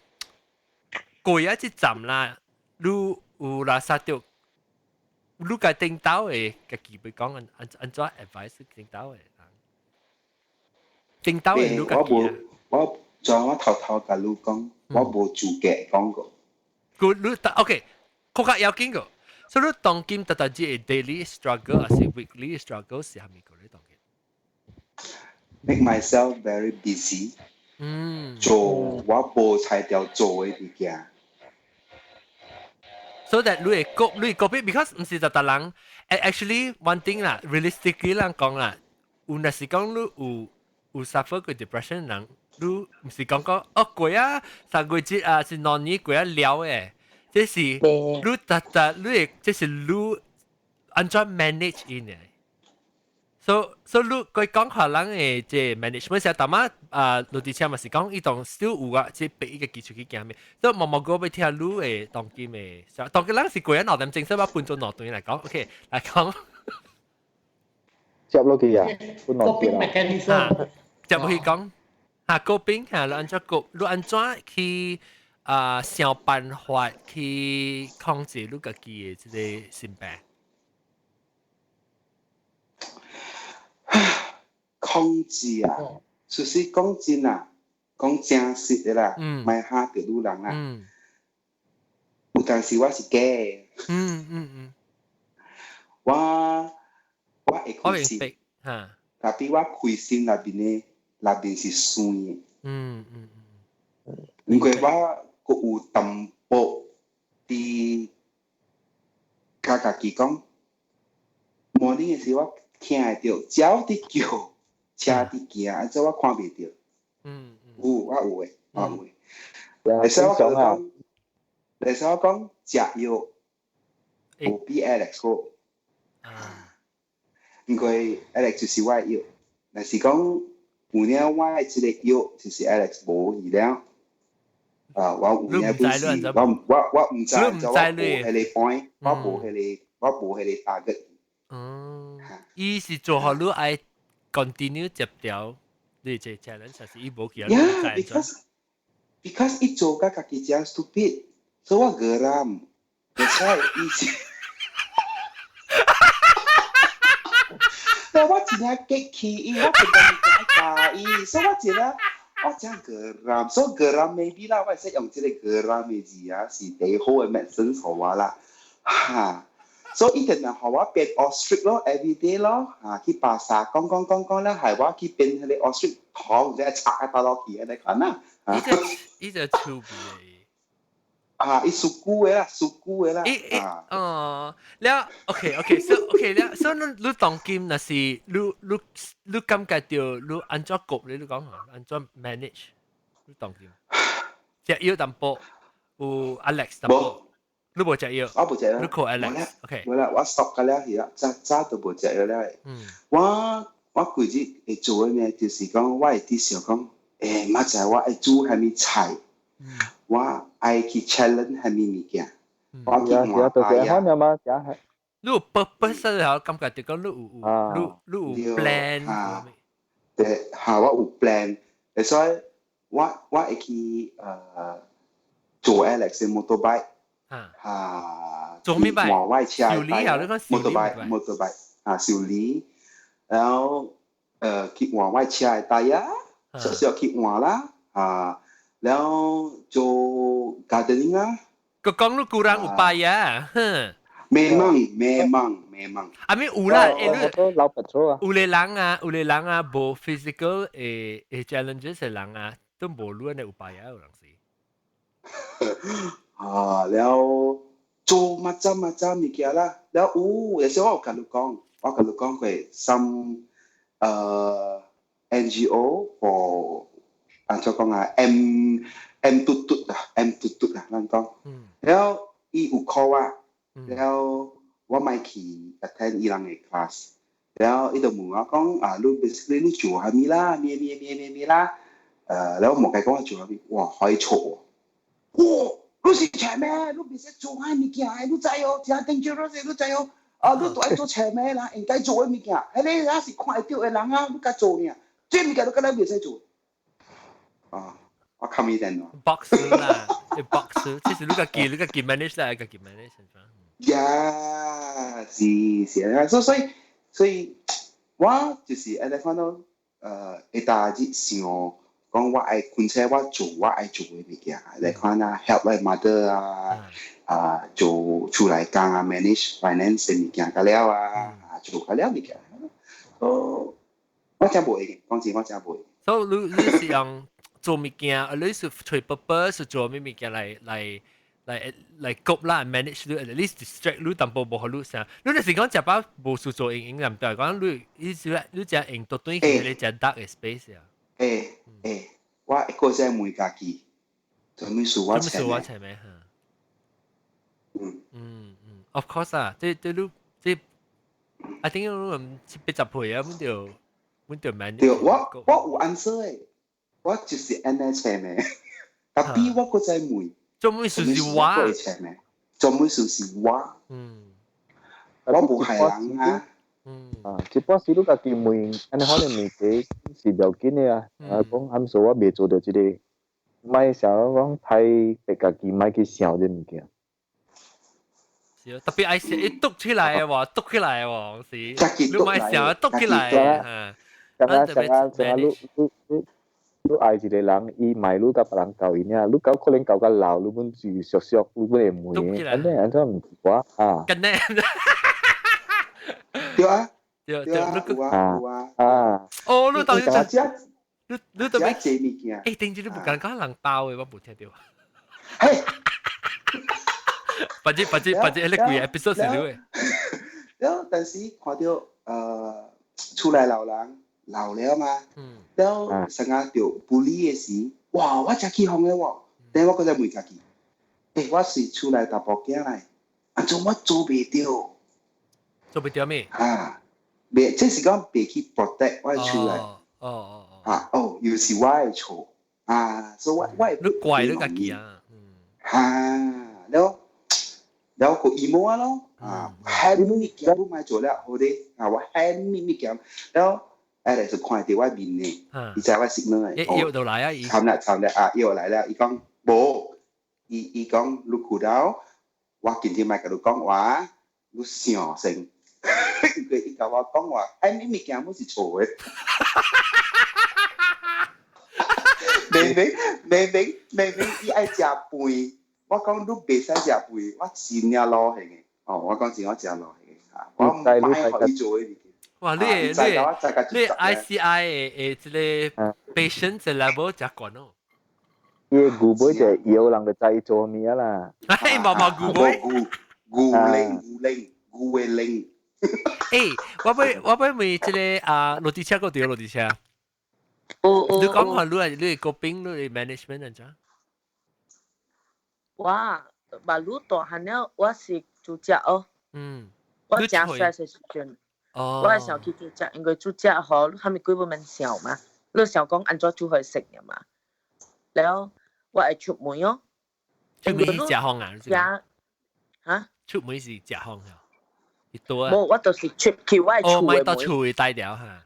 過一這站啦，你有垃圾到，你家頂到的家己欲講按按按怎 advice 頂到的人，頂到的你家己啊。我將我頭頭共你講，我無資格講過。佢你 OK，較較要緊個，所以你當今特特只 daily struggle 還是 weekly struggle 是蝦米個你當今？Make myself very busy。做我無才調做的物件。 So that 你會 cope，你會 cope，because 毋是逐逐人。Actually one thing 啦，realistically 人講啦，有若是講你有有 suffer 過 depression 人，你毋是講講哦過啊三個月啊是2年過啊了的，這是你逐逐你會，這是你按怎 manage 𪜶的。So 你佢講下人的這 management 時，淡仔啊，落地車嘛是講伊當 still 有啊，這逼伊家己出去行咩？所以毛毛哥欲聽你的當今的，當今人是過啊2點鐘，所以我半鐘兩段來講，OK，來講。接落去啊，半兩點啦。接落去講，嚇 coping 嚇，你按怎 cope，你按怎去啊想辦法去控制你家己的這個心病？控制啊，其實講真啊，講真實的啦，莫嚇著女人啦。有當時我是假的。我我會開心，但我開心內面的內面是酸的。因為我閣有淡薄佇共家己講，morning 的時我聽會著鳥佇叫，車佇行，按怎我看袂著。有我有的，我有的。會使我共你講，會使我講食藥無比 Alex 好。因為 Alex 就是我的藥，若是講有影我的這個藥就是 Alex 無去了。啊，我有影本事，我我我毋知，就我無彼個 point，我無彼個，我無彼個 target。嗯，伊是做予你愛 continue 接掉，你這 challenge 是伊無去啊？ Yeah, because 伊做甲家己誠 stupid，所以我 geram。That's why 伊是。但我真正激氣伊，我真正愛教伊，所以我真正我真 geram，所以 geram maybe 啦，我會使用這個 geram 的字啊，是第好的 medicine 予我啦，哈。所以伊定係予我變 ostrich 咯，every day 咯，啊去巴剎講講講講咧，係我去變彼個 ostrich 糖，即係拆一打落去按呢款啦。伊這伊這趣味。啊，伊 suku 的啦，suku 的啦。伊伊哦，了，OK OK，so OK 了，所以你你當今若是你你你感覺著你按怎 cope 咧？你講啊，按怎 manage？你當今食藥淡薄，有 Alex 淡薄。你無食藥？我無食藥。你靠 Alex。OK。無啦，我 stop 個了去啦，早早都無食藥了。我我規日會做的呢，就是講我會佇想講，欸，明仔載我愛煮啥物菜，我愛去 challenge 啥物物件，我去換牌啊。你有 purpose 了，感覺就講你有有你你有 plan。對，嚇我有 plan，所以我我會去做 Alex 的 motorbike。啊，做咩擺？換我車修理啊！你講 motorbike motorbike 啊，修理，然後去換我車的胎啊，少少去換啦，啊，然後做 gardening 啊。佢講你固然有擺啊，哼。 Memang memang memang。啊咪有啦，欸你老白錯啊。有个人啊，有个人啊，無 physical 的的 challenges 的人啊，都無你按呢有擺啊，有陣時。啊，了做 macam macam 物件啦，了有，有時我有共你講，我共你講過，some NGO for 按怎講啊，M M 嘟嘟啊，M 嘟嘟啊，咱講，了伊有 call 我，了我我莫去 attend 伊人嘅 class。然後伊就問我講啊，你 basically 你做啥物啦？咩咩咩咩咩啦？然後冇計講我做啥物，哇，可以錯喎！哇，你是邪咩？你袂使做啥物件，你知哦，真 dangerous，你知哦。啊，你都愛做邪咩啦？應該做嘅物件，彼个也是看會著嘅人啊，你該做呢？這物件都敢若袂使做。啊，我冚伊電腦。 box 啦，你 box，其實你家己 manage 啦，家己 manage。呀，是是啊，所以我就是按呢看到，會逐日想講我愛昆車，我做我愛做嘅物件，來看啊，help 我 mother 啊，啊，做厝內工啊，manage finance 嘅物件較了啊，啊，做較了物件，哦，我真無會嘅，講真我真無會。所以你是用做物件，你是揣 purpose 做咩物件來 cope 啦，manage 你，at least distract 你淡薄無予你想。你若是講食飽無事做閒閒，毋對，講你意思你食用倒轉去你食 dark space 啊。欸，我一個在問家己，做咩事我做咩事我請咩？嗯，of course 啊，這你這，I think 你七八十歲啊，阮就 manage。對，我有 answer 的，我就是按呢請的，tapi 我閣再問。做咩事是我？做咩事是我？我無害人啊。啊，一般時你家己問，按呢可能問題是袂要緊的啊。啊，講暗數我袂做著這个，莫想講太逼家己，莫去想這物件。是啊，特別愛想一篤出來的喎，篤起來喎，是。你莫想篤起來。像啊像啊像啊，你愛一個人，伊莫你佮別人交伊爾，你夠可能交較老，你本就熟熟，你本會問，按呢按怎毋是我啊？跟呢？對啊，對對啊，有啊有啊。啊。哦，你當時你特別這物件。欸，頂住你無講講人包的，我無聽著。嘿。反正反正反正，彼个幾 episode 是你的。了，但是看著厝內老人老了嘛，了成日著 bully 的時，哇！我誠起哄的喎，但我閣再問家己，欸，我是厝內查埔囝來，按怎我做袂著？做袂著咩？啊，袂，這是講袂去 protect 我的厝內。啊，哦，又是我的錯啊，所以我會你怪你家己啊？哈，了。了個 emo 啊咯，啊，蝦物件都莫做了，好啲，啊，我蝦物物件，了，哎，就看著我面呢，伊知我 signal 的，伊就來啊，伊參啦參啦，啊，伊又來了，伊講無，伊講你苦到，我今天莫共你講話，你想先，伊共我講話，蝦物物件攏是錯的，明明明明明明伊愛食飯。我講你袂使食飯，我真正老興的。哦，我講真我真老興的，我毋愛予伊做的物件。哇！你 ICI 的這个 patient level 誠懸哦。伊個牛尾就搖人就知做物啊啦。哎，毛毛牛尾。牛牛奶牛奶牛的奶。欸，我欲問這个啊，落地車個對落地車。有有。你講看你係你 coping 你 management 按怎？我嘛愈大漢了，我是煮食哦。我誠細細時陣，我會想去煮食，因為煮食吼，你啥物鬼無免想嘛，你想講按怎煮予食爾嘛。了，我會出門哦。出門是食風啊？食哈？出門是食風啊？多啊？無，我就是出去我的厝的門。哦，到厝會帶掉哈。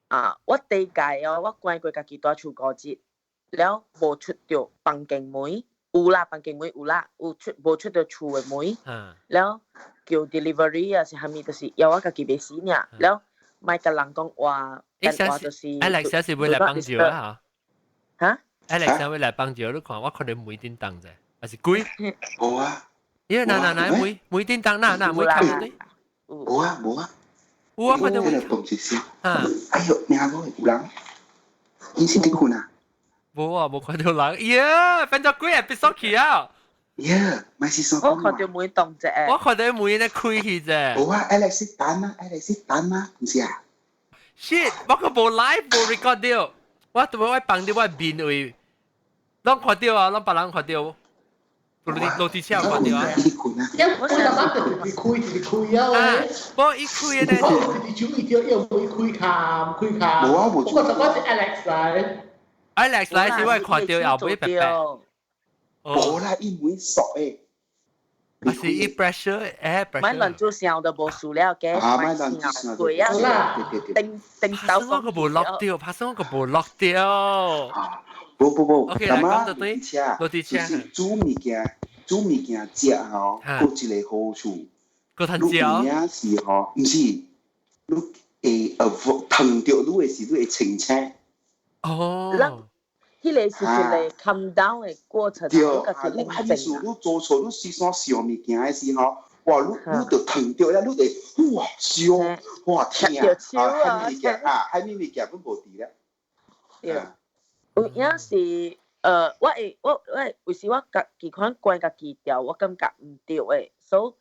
啊，我第一屆哦，我關過家己蹛厝5日，了無出著房間門。有啦，房間門有啦，有出無出著厝的門，了叫 delivery 啊是啥物，就是要我家己袂死爾，了莫共人講話，電話就是。 Alex 是會來幫助啊？嚇？Alex 會來幫助，你看我可能門叮當者，還是鬼？無啊。咦，哪哪哪門門叮當，哪哪門開對？無啊無啊。有啊，看著門。動一聲。啊！哎喲，聽無有人，伊是佇睏啊？無啊，無看著人。耶，變做鬼 episode 去啊！耶，咪是說我看著門動者。我看著門咧開去啫。無啊，Alex 等啊，Alex 等啊，毋是啊？ Shit，我閣無 live 無 record 著，我拄我放佇我面位，攏看著啊，攏別人看著。落地車有看到啊？因為我諗就直直開，直直開啊！不過伊開咧，我直直手伊條要開開冚開冚。無啊無。我就講是 Alex 來。 Alex 來是我看到後尾白白。無啦，伊每索的。啊是伊 pressure 誒 pressure。買亂做想都無數了嘅，啊，買亂做想對啊，定定手。拍我個無落掉，拍我個無落掉。無無無， OK，來講到對，落地車。就是煮物件，煮物件食吼，有一個好處。個趁食。你有影是吼，毋是，你會燙著你的時，你會清醒。哦。彼個是一個 calm down 的過程。對，啊，你彼事你做錯，你時煞想物件的時候，哇，你就燙著了，你就哇燒，哇疼啊，彼物件啊，彼物件本無佇了。對，有影是，我會我有時我家己款關家己調，我感覺毋對的，所以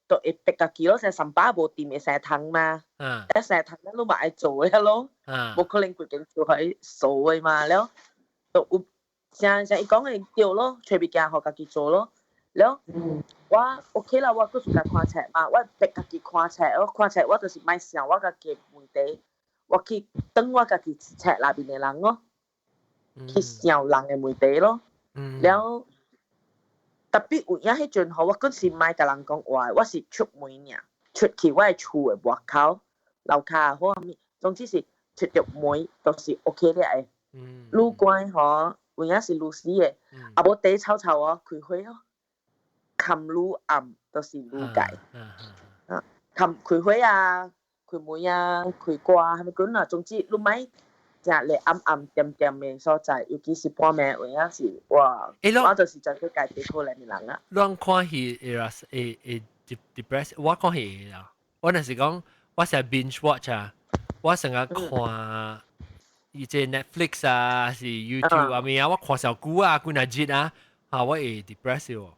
就會逼家己咯，成三百無掂會生蟲嘛，一生蟲咧，你嘛愛做的咯，無可能規間厝予伊掃的嘛了。就有像像伊講的對咯，揣物件予家己做咯。了，我 OK 啦，我閣自家看冊嘛，我逼家己看冊，我看冊我就是莫想我家己問題，我去當我家己冊內面的人咯，去想人的問題咯。了，特別有影彼陣吼，我閣是莫共人講話，我是出門爾，出去我的厝的外口，樓跤好啥物，總之是出著門都是 OK 了的。愈關吼，有影是愈死的，啊無地臭臭哦，開花哦，冚愈暗都是愈界。啊，冚開花啊，開門啊，開歌啊，啥物款啊，總之你莫食咧暗暗恬恬的所在，尤其是半暝有影是哇，我就是全世界最可憐的人啊。咱看戲會會會 depress，我看戲啊，我若是講我成日 binge watch 啊，我成日看。伊這 Netflix 啊，是 YouTube 啊咩啊，我看小久啊，幾若日啊，啊，我會 depress 喎。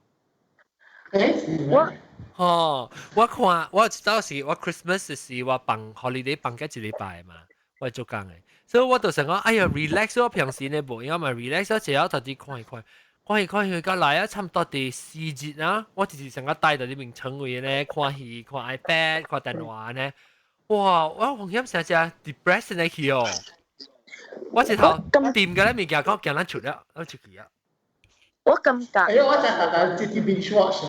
我，吼，我看我到時我 Christmas 時我放 holiday 放幾一禮拜嘛，我做工的，所以我就想講，哎呀 relax，我平時呢無閒嘛 relax，我只要頭啲看一看，看一看去到來啊，差唔多第四日啊，我就是成個待佇裡面床位咧，看戲、看 iPad、看電話呢，哇，我風險成只 depress 的去哦。我一頭掂嘅咧物件，講驚咱出了，咱出去啊！我感覺，哎我就特特直接 binge watch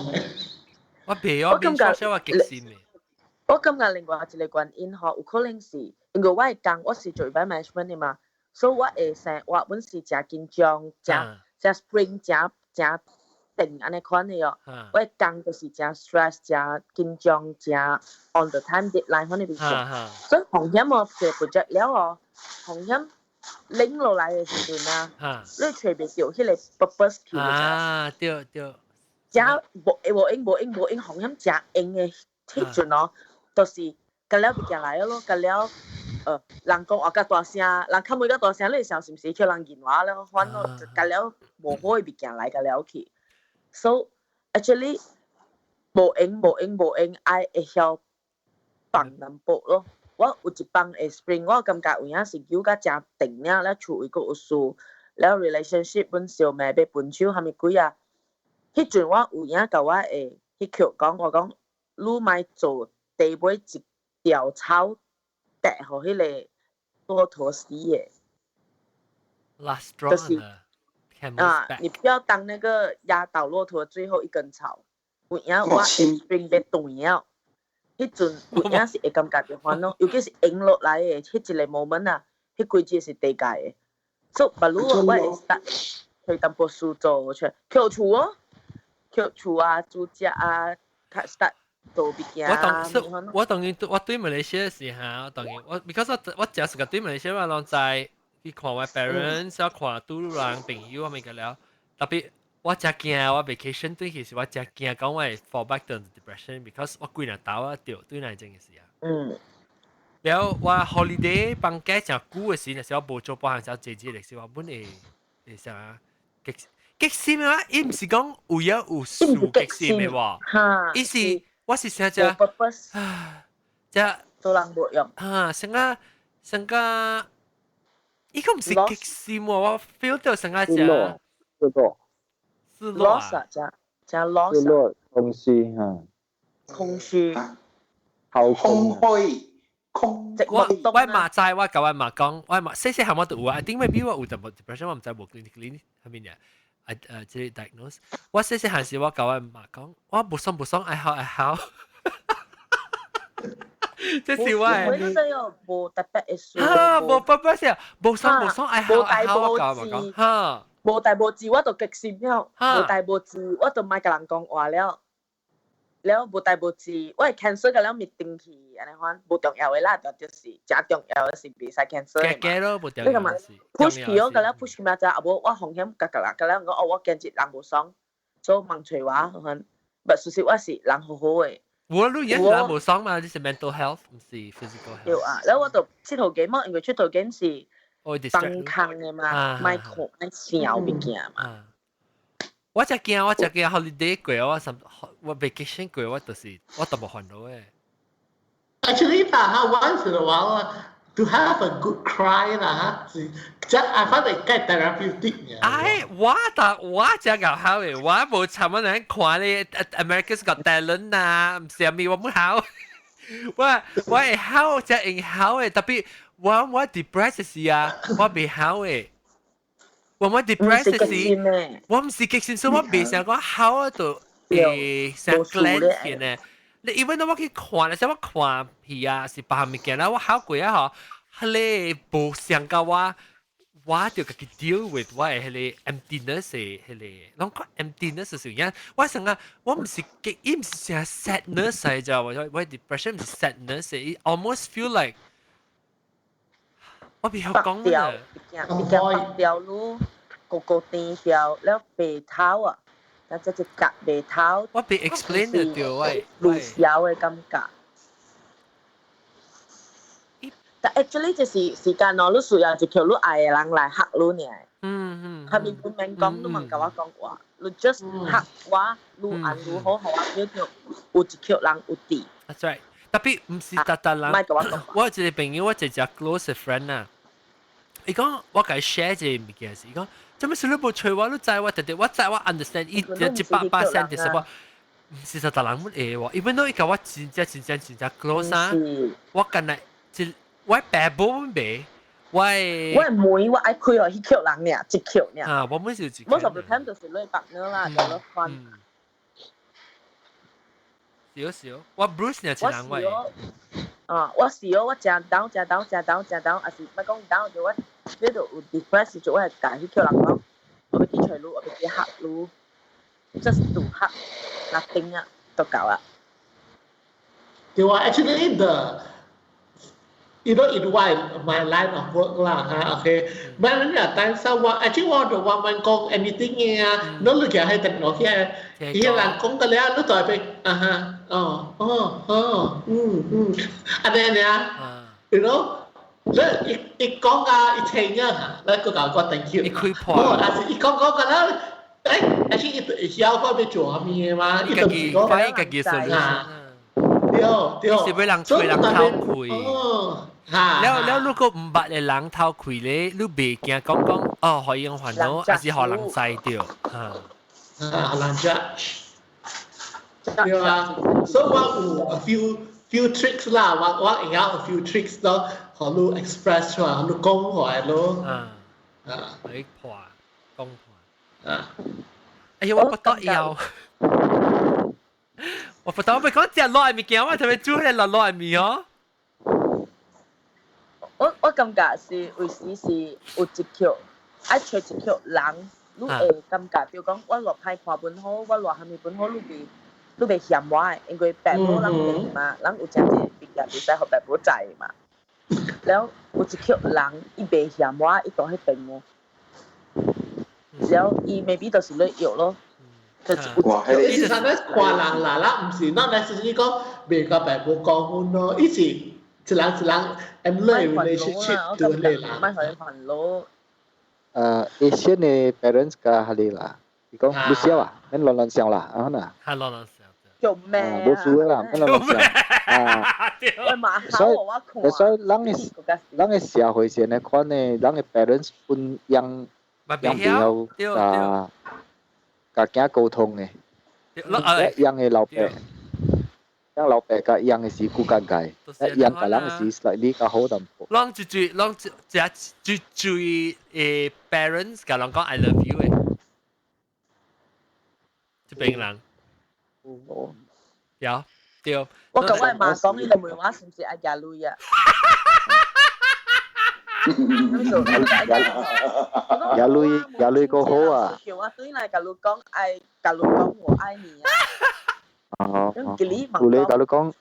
我袂我 binge watch 我激心的。我感覺另外一個原因吼，有可能是因為我的工我是做 event management 的嘛，所以我會生活本是誠緊張，誠誠 spring 誠誠定按呢款的哦。我的工就是誠 stress、誠緊張、誠 on the time deadline 款的物件。所以風險哦，做 project 了哦，風險。拎落來的時陣啊，你揣袂著彼個 purpose 去。啊，對對。誠無無閒無閒無閒，風險誠閒的彼陣哦，就是甲了物件來咯，甲了，人講話較大聲，人較袂較大聲，你會想是毋是叫人言話了，反咯，甲了無好的物件來甲了去。So actually 無閒無閒無閒，愛會曉放淡薄咯。我有一放會 spring，我感覺有影是扭甲誠定了，了厝位閣有事，了 relationship 本相罵欲分手，啥物鬼啊？彼陣我有影共我會彼曲講，我講你莫做第尾一條草，帶予彼個駱駝死的。 Last straw 就是啊，你不要當那個壓倒駱駝最後一根草。有影我 spring 欲斷了。彼陣有影是會感覺著煩惱，尤其是閒落來的彼一個 moment 啊，彼幾日是第界的。所以，不如我會 start 揣淡薄事做出，捡厝哦，捡厝啊，煮食啊，較 start 做物件。我當我當然我對馬來西亞時候，我當然我，because 我誠時間對馬來西亞我攏知去看我 parents，啊看拄人朋友啊物個了，特別。我誠驚我 vacation 對其實我誠驚講我會 fall back to depression，because 我幾若兜啊著對那種嘅事啊。了我 holiday 放假誠久嘅時，若是我無做半項時濟濟嘅時，我本會會啥激激心啊！伊毋是講有影有事激心的喎，伊是我是啥只啊？這做人無用啊！成個成個，伊個毋是激心喎，我 feel 到成個只失落。失落啊！真 lost。空虛嚇。空虛。空空虛。空。我嘛知，我共我媽講，我嘛細細漢我就有啊，I think maybe 我有淡薄 depression，我毋知無 clinically 係咪呢？啊這個 diagnose，我細細漢時我共我媽講，我無爽無爽，愛哭愛哭。這是我的。我都有無特別的事。哈，無特別事，無爽無爽，愛哭愛哭，我共我媽講，哈。無代無誌，我就激心了。無代無誌，我就莫共人講話了。了無代無誌，我會 cancel 個了 meeting 去，按呢款無重要的啦，就是誠重要的是袂使 cancel 的嘛。咯，無重要的是。 push 去哦，個了 push 去嘛，就啊無我風險甲甲人，甲了講哦，我今日人無爽，所以茫揣我，款，但事實我是人好好的。我你也是人無爽嘛？這是 mental health，毋是 physical health。對啊，了我就𨑨迌 game 嘛，因為𨑨迌 game 是放空的嘛，莫看莫想物件嘛。我才驚，我才驚 holiday 過，我什我 vacation 過，我就是我都無煩惱的。 Actually 啦，哈，once in a while to have a good cry 啦，哈，是，這 I find it 較 therapeutic。哎，我但我真𠢕哭的，我無參我人看咧，America's Got Talent 啊，毋是啥物我無哭。我會哭，真會哭的，特別我 depressed 時啊，我袂哭的。我 depressed 時，我毋是激心，所以我袂想講哭到會想 cleanse 呢。你 even 我去看，你知我看戲啊，是別項物件啦，我哭過啊嗬，彼個無想到我，我就家己 deal with 我的彼個 emptiness 的彼個，攏講 emptiness 是有影，我想啊，我毋是激，伊毋是成 sadness 來咋，我 depression 毋是 sadness，it almost feel like 我袂曉講啦。物件白掉咯，個個甜掉了白頭啊，但這一格白頭。我袂 explain 得著我。路小的感覺。但 actually 就是時間咯，你需要一個你愛的人來嚇你爾。係咪不免講，你毋共我講話，你 just 嚇我，你按如好，予我叫做有一個人有佇。 That's right。特別毋是逐逐人。我有一個朋友，我一個 close friend 啊。伊講我共伊 share 這個物件時，伊講做咩事你無揣我，你知我直直我知我 understand 伊100%就是我，毋是逐逐人會喎，even though 伊共我真正真正真正 close 啊，我干焦一我爸母袂，我我妹我愛開予彼個人爾，一個爾。啊，我每是一。 Most of the time 就是你partner 啦，就你分。少少，我 Bruce 爾一人我。啊，我是哦，我誠 down 誠 down 誠 down 誠 down，抑是莫講 down 就我。呢度有 depress 就我會共彼個人講，我欲去揣你，我欲去嚇你，just to 嚇，nothing 啊，就夠啦。對啊，actually the in my line of work 啦嚇，OK，but 你若擔心我，actually 我就我問講 anything 嘅啊，你你其實係等落去，伊人講個了，你就會啊哈，哦哦哦，嗯嗯，按呢爾，你一一講啊，一聽啊，你個講個 thank you。一開破。無，但是伊講講個了，actually 伊會曉我欲做啥物嘛，伊就是講。發家己 solution。對對。是欲人揣人頭開。哦。了了，如果毋捌的人頭開咧，你袂驚講講哦，予𪜶煩惱，抑是予人知著？嚇。啊，人 judge。對啊，所以我有 a few tricks 啦，我會曉 a few tricks 咯，予你 express 出來，予你講出來咯。啊。啊。你破講破。啊。哎呀，我不得要。我不得，我欲講食辣的物件，我特別煮彼辣辣的麵哦。我感覺是有時是有一曲，愛揣一曲人，你會感覺比如講，我偌歹看本好，我偌蝦米本好，你袂嫌我的，因為爸母人病嘛，人有誠濟物件袂使予爸母知嘛。了有一曲人，伊袂嫌我，伊佇彼邊的，了伊 maybe 就是咧藥咯。哇！伊是啥物看人啦啦，毋是 not necessarily 講袂共爸母講阮咯，伊是一人一人 and relationship 對你啦。莫予𪜶煩惱。Asian 的 parents 較彼个啦，伊講你痟啊，免亂亂想啦，啊呐。較亂亂想。做咩啊？無事啦，免亂亂想。啊。所以，所以咱的咱的社會上的款的，咱的 parents 本養養袂曉共囝溝通的。樣嘅老爸，樣老爸佮樣嘅時顧較濟，樣個人是 slightly 較好淡薄。攏最最攏最最最parents 共人講 I love you 嘅，這邊人。有對。我甲我媽講，你就問我是毋是愛食鐳啊？也鐳也鐳個好啊！叫我對來共你講愛，共你講我愛你啊！哦，有咧共你講，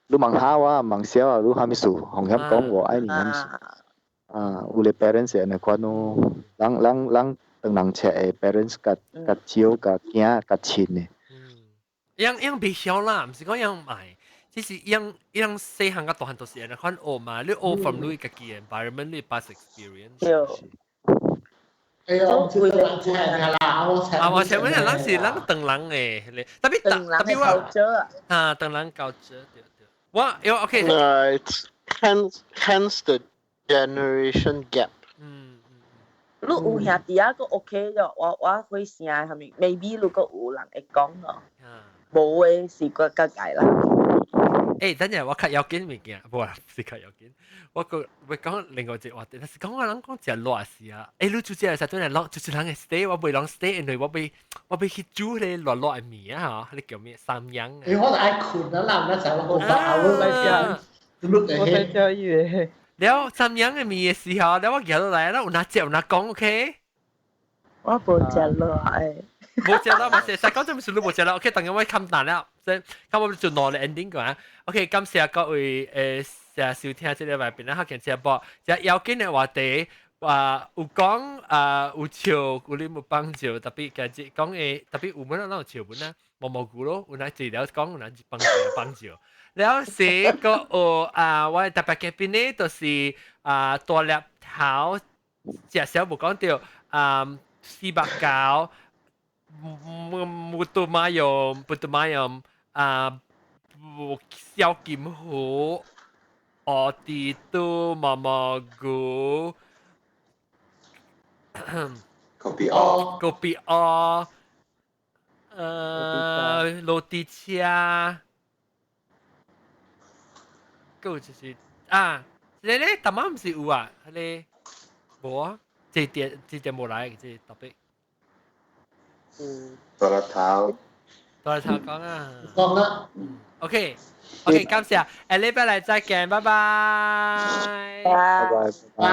你問下我，問小啊，你啥物事？紅險講我愛你啥物事？啊，有咧 parents 按呢款咯，人人人當人冊的 parents 較較少較囝較親的。樣樣袂曉啦，毋是講樣買。其實樣樣細漢佮大漢都是按呢款學嘛，你學 from 你家己 environment，你 past experience。對。哎呦，這個人請啦，我請。啊，我請問人是咱唐人的，特別特別我啊，唐人教者對對。我有 OK。 It's hence the generation gap。你有兄弟啊，閣 OK 咗，我我會聲係咪？maybe 如果有人會講咯，無的是閣較濟啦。誒，等陣我較要緊物件，無啦，是較要緊。我個會講另外一個話題，但是講我人講食熱時啊，誒，你煮這個時陣來就是人會 stay，我袂人 stay，因為我欲我欲去煮彼個熱熱的麵啊，嗬，彼叫咩三樣。誒，我愛睏啊啦，那時候我把我來食，我在食伊個。了三樣的麵的時候，了我舉落來，咱有哪食有哪講，OK？我無食熱的。無食啦，嘛是，實講真毋是你無食啦，OK，等下我冚蛋了，即咁我就攞嚟 ending 講啊。OK，感謝各位成收聽這個外邊咧，學見直播，這要緊的話題，話有講啊有笑，有你冇幫助，特別今日講的特別有乜人有笑本啊，毛毛菇咯，有哪治療講有哪幫助幫助。了是個有啊，我特別嘉賓呢，就是啊大粒頭，食小無講到啊四百九。木杜馬用，不杜馬用啊，小金虎，奧迪都毛毛菇， kopi O， kopi O，落地車，閣就是啊，這個咧，頭仔毋是有啊，彼個無啊，這點這點無來，這特別。嗯，大粒頭，大粒頭講啊，講啦，OK，OK，感謝，下禮拜來再見，拜拜，拜拜拜，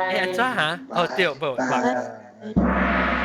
哎，轉嚇，哦對，無，拜。